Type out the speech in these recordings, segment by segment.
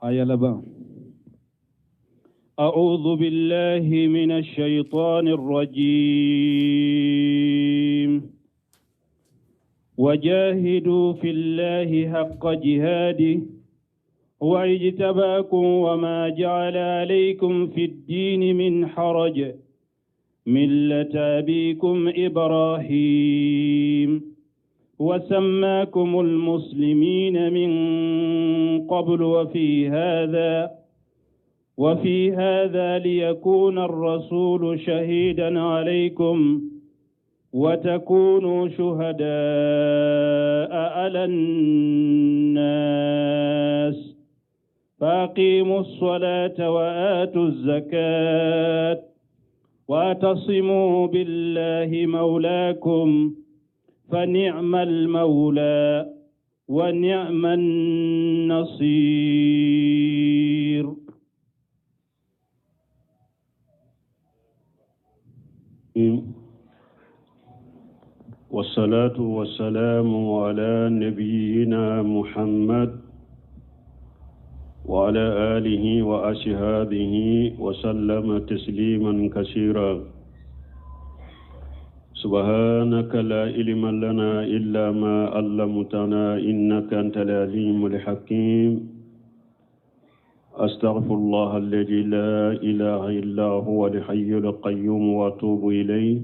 Aya laban. أعوذ بالله من الشيطان الرجيم. وجاهدوا في الله حق جهاده هو اجتباكم وما جعل عليكم في الدين من حرج ملة أبيكم إبراهيم وسماكم المسلمين من قبل وفي هذا ليكون الرسول شهيدا عليكم وتكونوا شهداء على الناس. فأقيموا الصلاة وآتوا الزكاة واعتصموا بالله مولاكم، فنعم المولى ونعم النصير. والصلاة والسلام على نبينا محمد وعلى آله وأصحابه وسلم تسليما كثيرا. سبحانك لا علم لنا إلا ما علمتنا، إنك أنت العليم الحكيم. أستغفر الله الذي لا إله إلا هو الحي القيوم وأتوب إليه.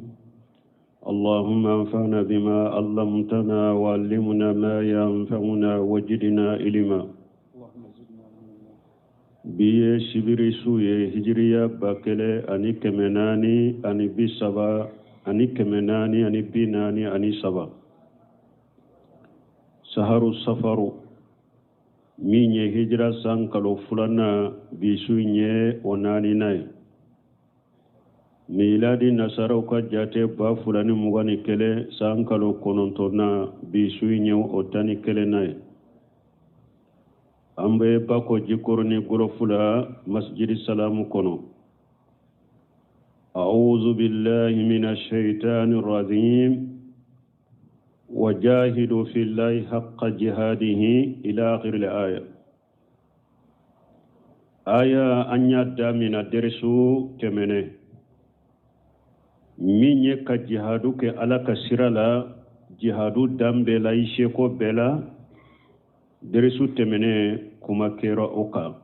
اللهم انفعنا بما علمتنا وعلمنا ما ينفعنا وزدنا علما. Bi ye sibiri su ye, hijiriya 1430 ani 443, saharu safaru min ye hijira san kalo filanan, bi su in ye o naaninan ye. Miladi nasaraw ka jate 2021 san kalo kɔnɔntɔnnan, bi su in ye o 11nan ye. An bɛ Bakɔ Jikɔrɔni Gɔlɔfu la, Masjidi Salamu kɔnɔ. أعوذ بالله من الشيطان الرجيم. وجاهدوا في الله حق جهاده إلى آخر الآية. Aya an y'a damina derisu tɛmɛnen min ye ka jihadu kɛ Ala ka sira la, jihadu dan bɛɛ la, i seko bɛɛ la. Derisu tɛmɛnen kuma kɛra o kan,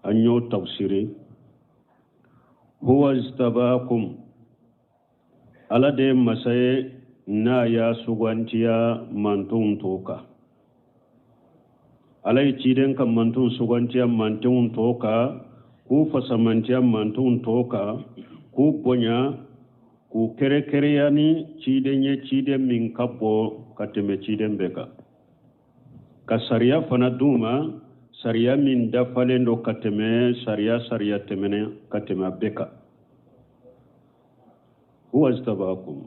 an y'o tafsiri. Huwa ijtabakum, Ala de ye masa ye n'a y'a sugantiya mantonw tɔw kan. Ala ye ciden ka mantonw sugantiya mantonw tɔw kan, k'u fasamantiya mantonw tɔw kan, k'u bonya, k'u kɛrɛkɛrɛya ni ciden ye, ciden min ka bon ka tɛmɛ ciden bɛɛ kan, ka sariya fana d'u ma, sariya min dafalen don ka tɛmɛ sariya sariya tɛmɛnen ka tɛmɛ a bɛɛ kan. Huwa ijtabakum,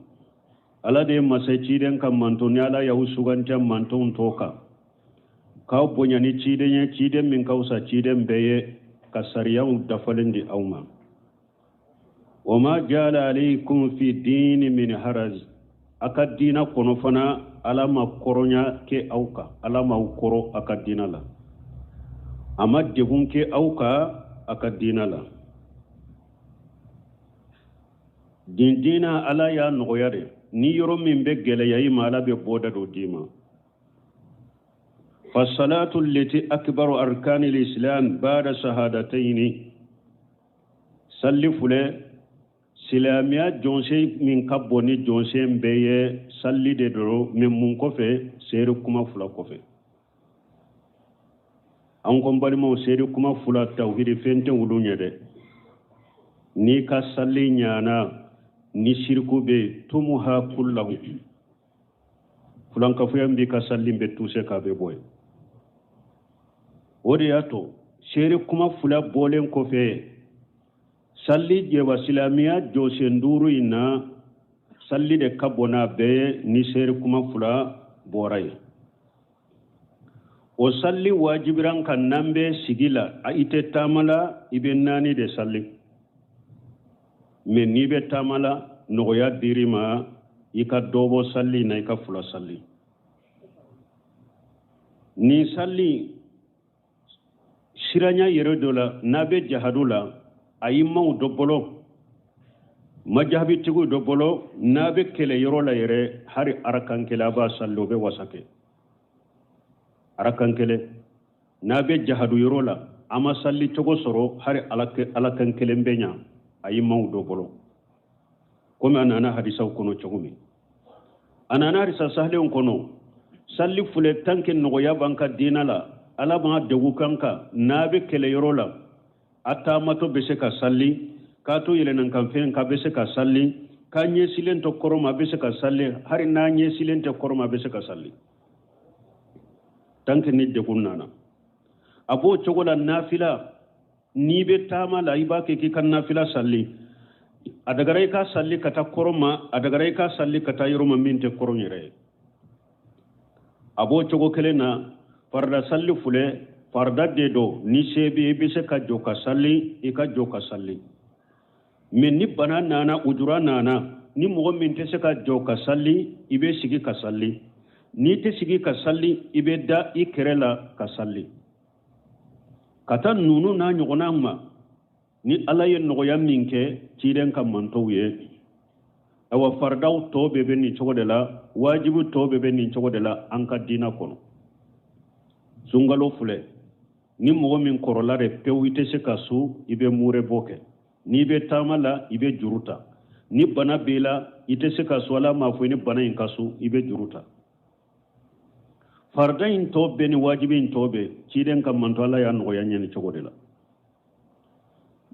Ala de ye masa ciden ka manton ni Ala y'aw sugantiya mantonw tɔw kan, k'aw bonya ni ciden ye, ciden min ka fisa ciden bɛɛ ye, ka sariyaw dafalen di aw ma. Wama jala alaykum fi dini min haraj, a ka diina kɔnɔ fana, Ala ma kɔrɔnya kɛ aw kan, Ala m'aw kɔrɔ a ka diina la, a ma degun kɛ aw kan a ka diina la. Din diina, Ala y'a nɔgɔya de. Ni yɔrɔ min bɛ gɛlɛya i ma, Ala bɛ bɔda dɔ d'i ma. Fasalatu leti akbaru arkani lislam bada shahadataini, salli filɛ, silamɛya jɔnsen min ka bon ni jɔnsen bɛɛ ye, salli de don. Mɛ mun kɔfɛ? Seere kuma fila kɔfɛ. An ko n balimaw, seere kuma fila, tawhidi fɛn tɛ olu ɲɛ dɛ. N'i ka salli ɲana ni siriku bɛ yen, tumuha kullahu, fulankafoya b'i ka salli bɛ tuse k'a bɛ bɔ yen. O de y'a to seere kuma fila bɔlen kɔfɛ, salli jɛba silamɛya jɔsen duuru in na, salli de ka bon n'a bɛɛ ye ni seere kuma fila bɔra yen. O salli wajibira an kan n'an bɛ sigi la, i tɛ taama la, i bɛ naani de salli. Mɛ n'i bɛ taama la, nɔgɔya dir'i ma i ka dɔ bɔ salli na, i ka fila salli. Nin salli Siranya yɛrɛ dɔ la, n'a bɛ jahadu la, a y'i maaw dɔ bolo, majahabitigiw dɔ bolo, n'a bɛ kɛlɛ yɔrɔ la yɛrɛ, hari arakan kelen a b'a salli, o bɛ wasa kɛ. Arakan kelen n'a bɛ jahadu yɔrɔ la, a ma salli cogo sɔrɔ, hari alakan kelen bɛ ɲa a y'i maaw dɔ bolo, komi a nana hadisaw kɔnɔ cogo min. A nana hadisa sahalenw kɔnɔ, salli filɛ, tant que nɔgɔya b'an ka diina la, Ala ma degun k'an kan, n'a bɛ kɛlɛ yɔrɔ la, a taamatɔ bɛ se ka salli, k'a to yɛlɛnkanfɛn k'a bɛ se ka salli, k'a ɲɛsilen to kɔrɔn ma, a bɛ se ka salli, hari n'a ɲɛsilen tɛ kɔrɔn ma, a bɛ se ka salli, tant que ni degun nana. A b'o cogo la nafila, n'i bɛ taama la, i b'a kɛ k'i ka nafila salli, a dagara i ka salli ka taa kɔrɔn ma, a dagara i ka salli ka taa yɔrɔ ma min tɛ kɔrɔn yɛrɛ ye. A b'o cogo kelen na farida salli filɛ, farida de don, ni se b'i i bɛ se ka jɔ ka salli, i ka jɔ ka salli. Mais ni bana nana, ujura nana, ni mɔgɔ min tɛ se ka jɔ ka salli, i bɛ sigi ka salli. N'i tɛ sigi ka salli, i bɛ da i kɛrɛ la ka salli. Ka taa ninnu n'a ɲɔgɔnna ma, ni Ala ye nɔgɔya min kɛ ciden ka mantɔw ye. Awa, faridaw tɔ bɛɛ bɛ nin cogo de la, wajibi tɔ bɛɛ bɛ nin cogo de la an ka diina kɔnɔ. Sunkalo filɛ, ni mɔgɔ min kɔrɔla de pewu, i tɛ se ka sun, i bɛ muure bɔ kɛ. N'i bɛ taama la, i bɛ juru ta. Ni bana b'i la, i tɛ se ka sun, Ala m'a fɔ i ni bana in ka sun, i bɛ juru ta. Farida in tɔ bɛɛ ni wajibi in tɔ bɛɛ, ciden ka mantɔ, Ala y'a nɔgɔya ɲɛ nin cogo de la.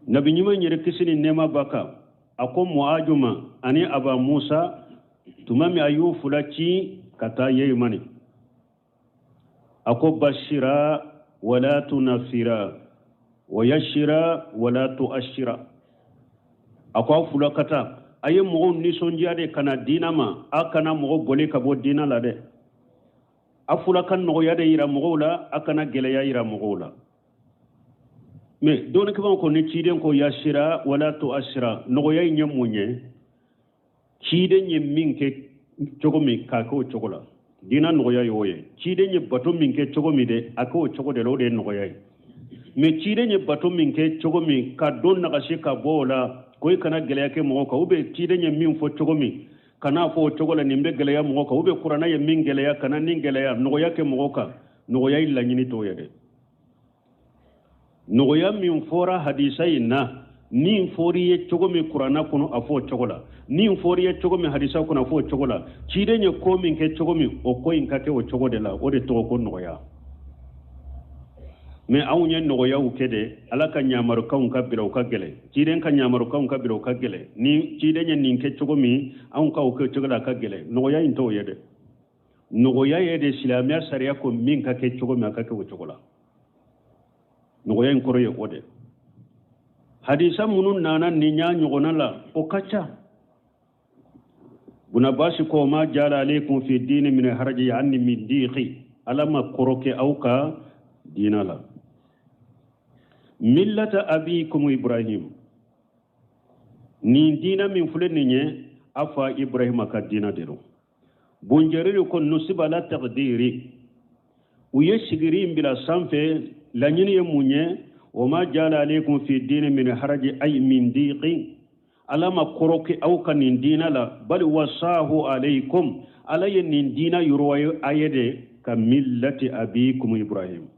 Nabi ɲuman yɛrɛ, kisi ni nɛɛma b'a kan, a ko Muaju ma ani Aba Musa, tuma min a y'u fila ci ka taa Yemani, a ko: bashira wala tunafira wa yashira wala tuashira. A ko aw fila ka taa, a ye mɔgɔw nisɔndiya de ka na diina ma, a kana mɔgɔ boli ka bɔ diina la dɛ. A fila ka nɔgɔya de yira mɔgɔw la, a kana gɛlɛya yira mɔgɔw la. Mais dɔnnikɛbaaw ko ni ciden ko yasira wala tuasira, nɔgɔya in ye mun ye? Ciden ye min kɛ cogo min, k'a kɛ o cogo la, diina nɔgɔya ye o ye. Ciden ye bato min kɛ cogo min dɛ, a kɛ o cogo de la, o de ye nɔgɔya ye. Mais ciden ye bato min kɛ cogo min, ka dɔ nagasi ka bɔ o la, ko i kana gɛlɛya kɛ mɔgɔw kan, ou bien ciden ye min fɔ cogo min, kan'a fɔ o cogo la, nin bɛ gɛlɛya mɔgɔw kan, ou bien Kuranɛ ye min gɛlɛya, kana nin gɛlɛya, nɔgɔya kɛ mɔgɔw kan, nɔgɔya ye laɲini t'o ye dɛ. Nɔgɔya min fɔra hadisa in na, nin fɔr'i ye cogo min Kuranna kɔnɔ, a fɔ o cogo la. Nin fɔr'i ye cogo min hadisa kɔnɔ, a fɔ o cogo la. Ciden ye ko min kɛ cogo min, o ko in ka kɛ o cogo de la, o de tɔgɔ ko nɔgɔya. Mais anw ye nɔgɔyaw kɛ de, Ala ka ɲamarukanw ka bila u ka gɛlɛn, ciden ka ɲamarukanw ka bila u ka gɛlɛn. Ni ciden ye nin kɛ cogo min, anw ka o kɛ cogo la, a ka gɛlɛn. Nɔgɔya in t'o ye dɛ. Nɔgɔya ye de, silamɛya sariya ko min ka kɛ cogo min, a ka kɛ o cogo la. Nɔgɔya in kɔrɔ ye o de. Hadisa minnu nana nin y'a ɲɔgɔnna la, o ka ca. Bunabasi ko ma jala alaikum fi dini min haraji, yani min diqi, Ala ma kɔrɔ kɛ aw ka diina la. Millata abikum Ibrahim, nin diina min filɛ nin ye, a fa Ibrahima ka diina de don. Bunjariri ko nusiba la taqdiri, u ye sigiri in bila sanfɛ, laɲini ye mun ye? Wa ma jala alaikum fi dini min haraji, ay min diqi, Ala ma kɔrɔ kɛ aw ka nin diina la. Bali wasahu alaikum, Ala ye nin diina yɔrɔ a ye de ka millati abikum Ibrahim,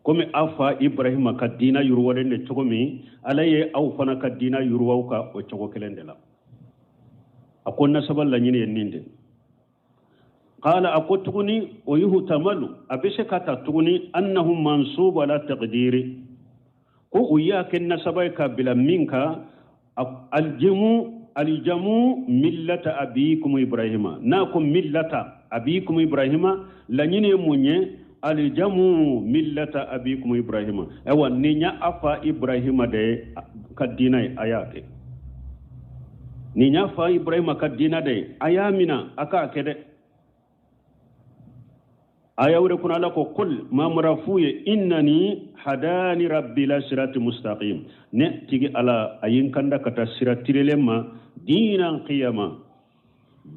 komi aw fa Ibrahima ka diina yiriwalen de cogo min, Ala ye aw fana ka diina yiriwaw ka o cogo kelen de la. A ko nasaba laɲini ye nin de. Qala, a ko tuguni o yuhtamalu, a bɛ se ka ta tuguni, annahu mansubu ala taqdiri, ko u y'a kɛ nasaba ye ka bila min kan, aljamu aljamu millata abikum Ibrahima. N'a ko millata abikum Ibrahima, laɲini ye mun ye? Aljamu millata abikum Ibrahima, ayiwa, nin y'a a fa Ibrahima de ka diina ye, a y'a kɛ. Nin y'a fa Ibrahima ka diina de ye, a y'a mina, a k'a kɛ dɛ. Aya wɛrɛ kɔnɔ, Ala ko: kul, mamara f'u ye, innani hadani rabbi la sirati mustaqim, ne tigi Ala a ye n kanda ka taa sira tilelen ma, diinan qiyama,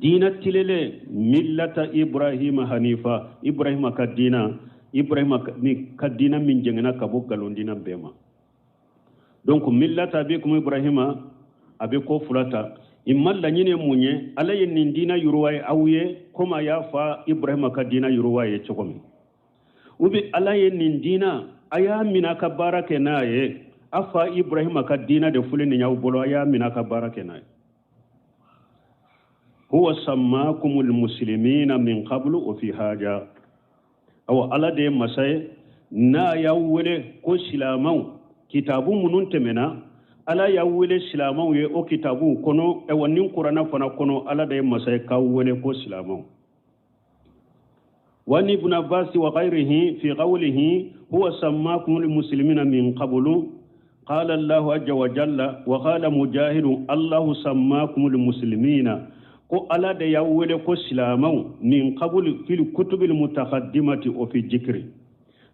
diina tilelen, millata Ibrahima hanifa, Ibrahima ka diina. Ibrahima ni ka diina min jɛngɛna ka bɔ nkalon diina bɛɛ ma. Donc millata abikum Ibrahima a bɛ ko fila ta. Imma laɲini ye mun ye? Ala ye nin diina yiriwa ye aw ye komi a y'a fa Ibrahima ka diina yiriwa ye cogo min. Ou bien Ala ye nin diina a y'a minɛ a ka baara kɛ n'a ye, a fa Ibrahima ka diina de filɛ nin y'aw bolo, a y'a minɛ a ka baara kɛ n'a ye. Huwa sammakumul muslimina min qablu wa fi haja. Awa Ala de ye masa ye n'a y'aw wele ko silamɛw, kitabu minnu tɛmɛna Ala y'aw wele silamɛw ye o kitabuw kɔnɔ, awa nin kuranɛ fana kɔnɔ Ala de ye masa ye k'aw wele ko silamɛw. Wa ni ibn Abbas wa ghayrihi fi qawlihi huwa sammakumul muslimina min qablu qala Allahu azza wa jalla wa qala Mujahidu Allahu sammakumul muslimina, ko Ala de y'aw wele ko silamɛw min qablu fil kutubil mutaqaddimati wa fi jikri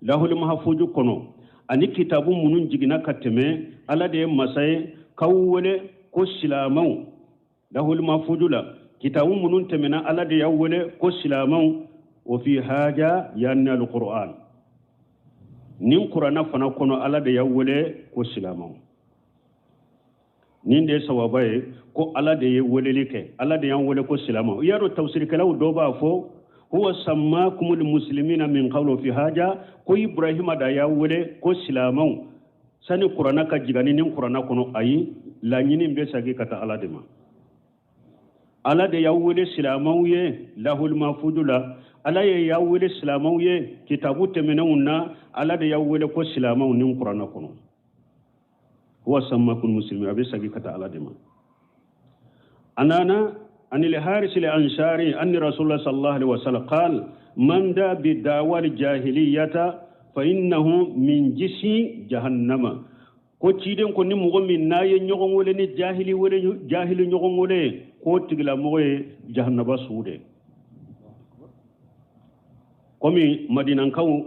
lahul mahfuzu kɔnɔ ani kitabu minnu jiginna ka tɛmɛ, Ala de ye masa ye k'aw wele ko silamɛw lahul mahfuzu la, kitabu minnu tɛmɛna Ala de y'aw wele ko silamɛw wa fi haja yanni alquran, nin kuranɛ fana kɔnɔ Ala de y'aw wele ko silamɛw. Nin de ye sawaba ye ko Ala de ye weleli kɛ, Ala de y'an wele ko silamɛw. I y'a dɔn tafsirikɛlaw dɔw b'a fɔ huwa sammakumul muslimina min qablu fi haja, ko Ibrahima da y'a wele ko silamɛw sani kuranɛ ka jigin ni nin kuranɛ kɔnɔ. Ayi, laɲini bɛ segin ka taa Ala de ma. Ala de y'aw wele silamɛw ye lahul mahfuzu la, Ala ye y'aw wele silamɛw ye kitabu tɛmɛnenw na, Ala de y'aw wele ko silamɛw nin kuranɛ kɔnɔ. Huwa sammakumul muslimin, a bɛ segin ka taa Ala de ma. A nana عن الحارث الأنصاري أن رسول الله صلى الله عليه وسلم قال من دا بدعوى الجاهلية فإنه من جنس جهنم. Ko ciden ko ni mɔgɔ min n'a ye ɲɔgɔn wele ni jahili wele, jahili ɲɔgɔn wele, k'o tigilamɔgɔ ye jahanaba su de. Komi madinankaw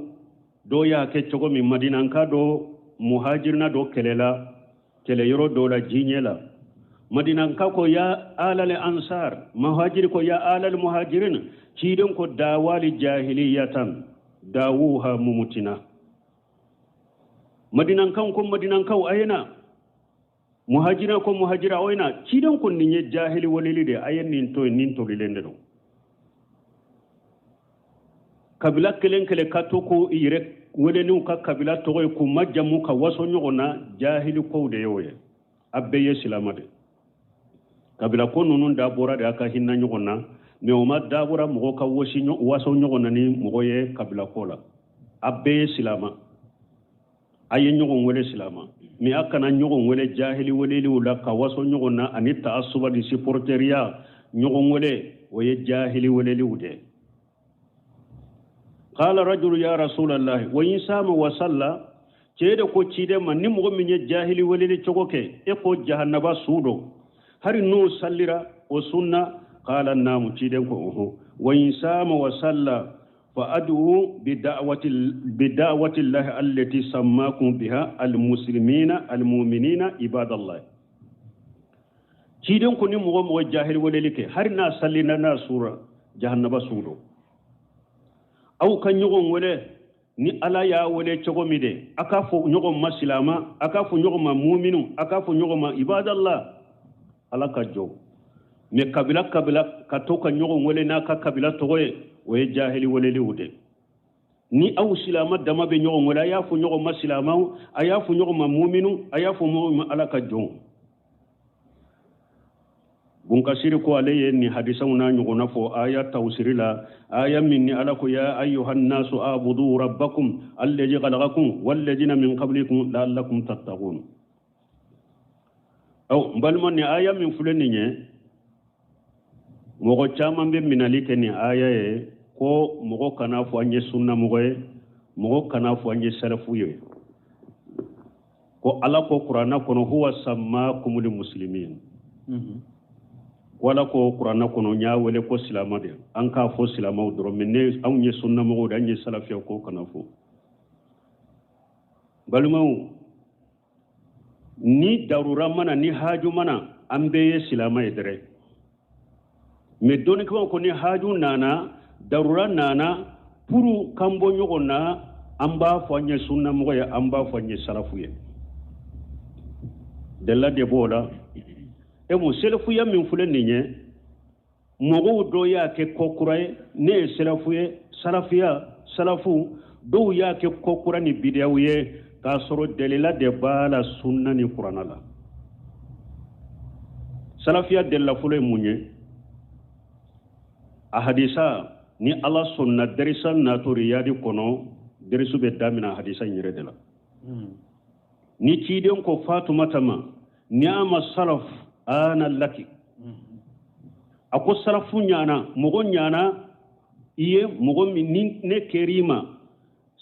dɔw y'a kɛ cogo min, madinanka dɔ muhajirina dɔ kɛlɛla kɛlɛyɔrɔ dɔ la diɲɛ la, madinanka ko ya alal ansar, muhajiri ko ya alal muhajirin, ciden ko dawali jahiliyatan dawuha mumutina. Madinankaw ko madinankaw ayena, muhajira ko muhajira ayena, ciden ko nin ye jahili weleli de, a ye nin to nin tolilen de don. Kabila kelen kelen ka to ko i yɛrɛ weleniw ka kabila tɔgɔ ye k'u majamu ka waso ɲɔgɔn na, jahili kow de y'o ye. A bɛɛ ye silama de. Kabila ko ninnu dabɔra de a ka hinɛ ɲɔgɔn na, mɛ o ma dabɔra mɔgɔ ka waso ɲɔgɔn na ni mɔgɔ ye kabila ko la. A bɛɛ ye silama, a ye ɲɔgɔn wele silama, mɛ a kana ɲɔgɔn wele jahili weleliw la ka waso ɲɔgɔn na ani taasuba ni supporteriya ɲɔgɔn wele, o ye jahili weleliw de. Qala rajulu ya rasulallahi wa in sama wa salla, cɛ de ko ciden ma ni mɔgɔ min ye jahili weleli cogo kɛ e ko jahannaba su don, hari n'o sallira o sunna. Qala naamu, ciden ko oho. Wa in sama wa salla fa ad'u bi da'wati llahi allati sammakum biha almuslimina almu'minina ibadallah. Ciden ko ni mɔgɔ mɔgɔ jahili weleli kɛ hari n'a sallina n'a sura jahannaba su don. Aw ka ɲɔgɔn wele ni Ala y'a wele cogo min de, a k'a fɔ ɲɔgɔn ma silama, a k'a fɔ ɲɔgɔn ma muminu, a k'a fɔ ɲɔgɔn ma ibadallah. Ala ka jɔ. Mɛ kabila kabila ka to ka ɲɔgɔn wele n'a ka kabila tɔgɔ ye, o ye jahili weleliw de. Ni aw silama dama bɛ ɲɔgɔn wele, a y'a fɔ ɲɔgɔn ma silamaw, a y'a fɔ ɲɔgɔn ma muminu, a y'a fɔ ɲɔgɔn ma Ala ka jɔn. Bunkasiri ko ale ye nin hadisaw n'a ɲɔgɔnna fɔ aya tawsiri la, aya min ni Ala ko ya ayyuhan nasu abudu rabbakum alladhi khalaqakum walladhina min qablikum la'allakum tattaqun. Aw n balima, nin aya min filɛ nin ye, mɔgɔ caman bɛ minɛli kɛ nin aya ye ko mɔgɔ kana fɔ an ye sunna mɔgɔ ye, mɔgɔ kana fɔ an ye salafu ye, ko Ala ko kuranɛ kɔnɔ huwa sammakumul muslimin. Wala ko kuranɛ kɔnɔ n y'a wele ko silama de, an k'a fɔ silamaw dɔrɔn, mɛ ne anw ye sunnamɔgɔw de, an ye salafiyaw, ko kana fɔ. Balimaw, ni darura mana ni haju mana, an bɛɛ ye silama ye dɛrɛ. Mɛ dɔnnikɛlaw ko ni haju nana, darura nana, pour k'an bɔ ɲɔgɔn na, an b'a fɔ an ye sunnamɔgɔ ye, an b'a fɔ an ye salafu ye. Delila de b'o la. E mun selefuya min filɛ nin ye, mɔgɔw dɔ y'a kɛ ko kura ye, ne ye selefu ye, salafiya, salafu, dɔw y'a kɛ ko kura ni bidiyaw ye, k'a sɔrɔ delila de b'a la sunna ni kuranna la. Salafiya delila fɔlɔ ye mun ye? A hadisa ni Ala sɔnna derisa natɔ Riyadi kɔnɔ, derisu bɛ daminɛ hadisa in yɛrɛ de la. Ni ciden ko Fatumata ma, ni'ama salaf ana laki. A ko salafu ɲana, mɔgɔ ɲana i ye, mɔgɔ min ni ne kɛr'i ma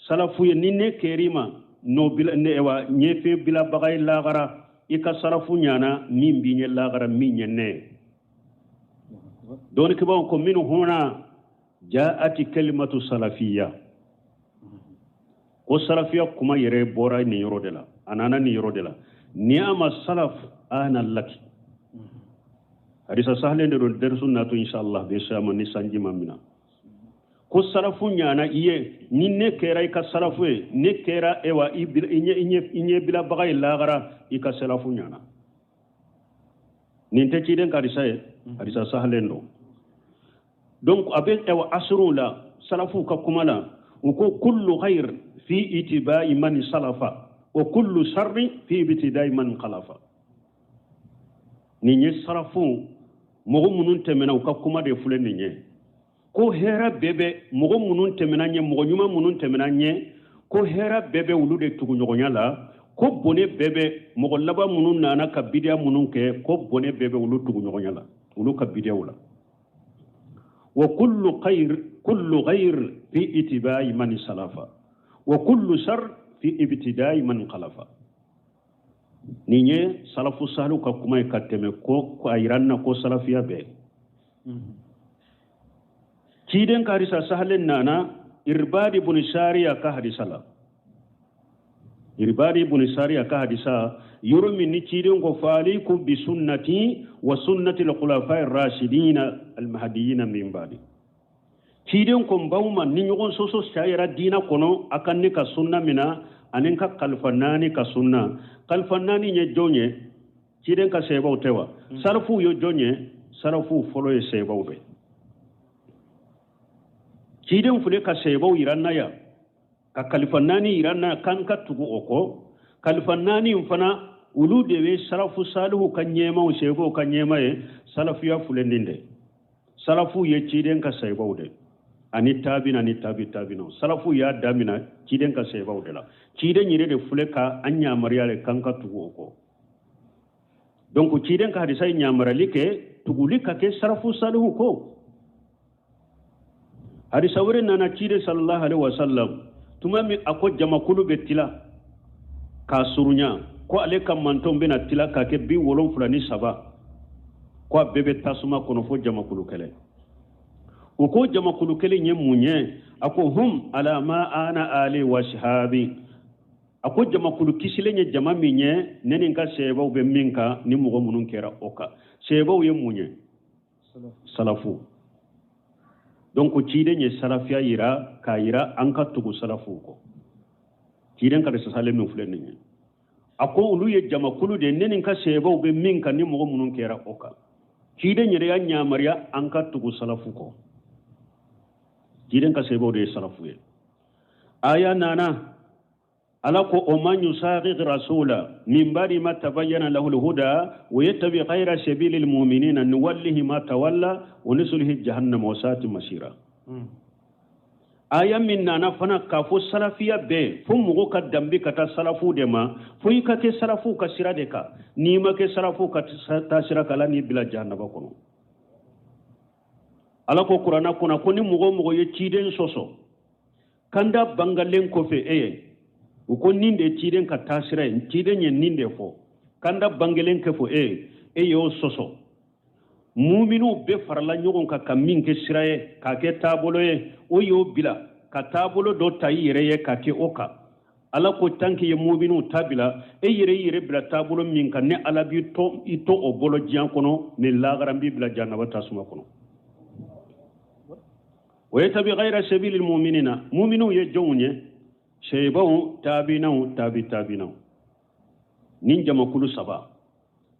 salafu ye, ni ne kɛr'i ma n'o bila, ne wa ɲɛfɛ bilabaga ye lagara, i ka salafu ɲana min b'i ɲɛ lagara, min ye ne ye. Dɔnnikɛbaaw ko minnu huna jaati kalimatu salafiya, ko salafiya kuma yɛrɛ bɔra nin yɔrɔ de la, a nana nin yɔrɔ de la. Ni'ama salaf ana laki. Hadisa sahalen de don, derisu nato inshallah bɛ se a ma ni sanji ma mina. Ko salafu ɲana i ye, ni ne kɛra i ka salafu ye, ne kɛra ewa i ɲɛ bilabaga ye lagara, i ka salafu ɲana. Nin tɛ ciden ka hadisa ye, hadisa sahalen don. Donc a bɛ ewa asuru la, salafu ka kuma la, u ko kullu khair fi itibai man salafa wa kullu sharri fi ibtidai man khalafa. Nin ye salafu mɔgɔ minnu tɛmɛna u ka kuma de filɛ nin ye. Ko hɛrɛ bɛɛ bɛ mɔgɔ minnu tɛmɛna ɲɛ, mɔgɔ ɲuman minnu tɛmɛna ɲɛ, ko hɛrɛ bɛɛ bɛ olu de tuguɲɔgɔnya la, ko bɔnɛ bɛɛ bɛ mɔgɔ laban minnu nana ka bidiya minnu kɛ, ko bɔnɛ bɛɛ bɛ olu tuguɲɔgɔnya la, olu ka bidiyaw la. Wa kullu khair, kullu ghair fi itibai man salafa wa kullu shar fi ibtidai man khalafa. Nin ye salafu salihu ka kuma ye ka tɛmɛ ko a yira n na ko salafiya bɛɛ. Ciden ka hadisa sahalen nana Irbadi bun Sariya ka hadisa la. Irbadi bun Sariya ka hadisa yɔrɔ min ni ciden ko fa alaykum bi sunnati wa sunnati al-khulafai ar-rashidina al-mahdiyina min ba'di. Ciden ko n b'aw ma ni ɲɔgɔn sɔsɔ cayara diina kɔnɔ, a ka ne ka sunna mina ani n ka kalifa naani ka sunna. Kalifa naani ye jɔn ye? Ciden ka sɛbɛw tɛ wa? Sarafuw ye jɔn ye? Sarafuw fɔlɔ ye sɛbɛw de. Ciden filɛ ka sɛbɛw yira n na yan, ka kalifa naani yira n na k'an ka tugu o kɔ. Kalifa naani in fana olu de bɛ sarafu salihu ka ɲɛmaw, sɛbɛw ka ɲɛma ye. Salafuya filɛ nin de. Salafu ye ciden ka sɛbɛw de ani taabina ni tabi taabinaw. Salafu y'a damina ciden ka sɛbɛw de la. Ciden yɛrɛ de filɛ ka an yamaruya de k'an ka tugu o kɔ. Donc ciden ka hadisa ye yamaruyali kɛ tuguli ka kɛ sarafu salihu kɔ. Hadisa wɛrɛ nana ciden sallallahu alaihi wasallam tuma min a ko jamakulu bɛ tila k'a surunya, ko ale ka mantɔn bɛna tila k'a kɛ 73, ko a bɛɛ bɛ tasuma kɔnɔ fo jamakulu kelen. U ko jamakulu kelen ye mun ye? A ko hum ala ma ana ali wa shahabi. A ko jamakulu kisilen ye jama min ye, ne ni n ka sɛbɛw bɛ min kan ni mɔgɔ minnu kɛra o kan. Sɛbɛw ye mun ye? Salafu. Donc ciden ye salafiya yira k'a yira an ka tugu salafuw kɔ. Ciden ka sasalen min filɛ nin ye, a ko olu ye jamakulu de ye, ne ni n ka sɛbɛw bɛ min kan ni mɔgɔ minnu kɛra o kan. Ciden yɛrɛ y'a yamaruya an ka tugu salafu kɔ. Ciden ka sɛbɛw de ye salafu ye. Aya nana ala ko o man yusaqiq rasula min ba'di ma tabayyana lahu al-huda wa yattabi ghayra sabili al-mu'minina nuwallihi ma tawalla wa nuslihi jahannama wa sa'at masira. Aya min nana fana k'a fɔ salafiya bɛɛ, fo mɔgɔ ka danbe ka taa salafu de ma, fo i ka kɛ salafu ka sira de kan. N'i ma kɛ salafu ka taa sira kan, Ala n'i bila jahannaba kɔnɔ. Ala ko kuranna kɔnɔ ko ni mɔgɔ o mɔgɔ ye ciden sɔsɔ kanda bangalen kɔfɛ e ye, u ko nin de ciden ka taa sira ye, ciden ye nin de fɔ, kanda bangelen kɛ fɔ e ye, e y'o sɔsɔ. Muminuw bɛɛ farala ɲɔgɔn kan ka min kɛ sira ye, k'a kɛ taabolo ye, o y'o bila ka taabolo dɔ ta i yɛrɛ ye k'a kɛ o kan. Ala ko tant que ye muminuw ta bila, e yɛrɛ i yɛrɛ bila taabolo min kan, ne Ala b'i to i to o bolo diɲɛ kɔnɔ, ni lahara n b'i bila jahanaba tasuma kɔnɔ. Wa yattabi ghayra sabilil mu'minina, mu'minu ye jɔnw ye? Sahabaw, tabinaw, tabi tabinaw. Nin jamakulu saba,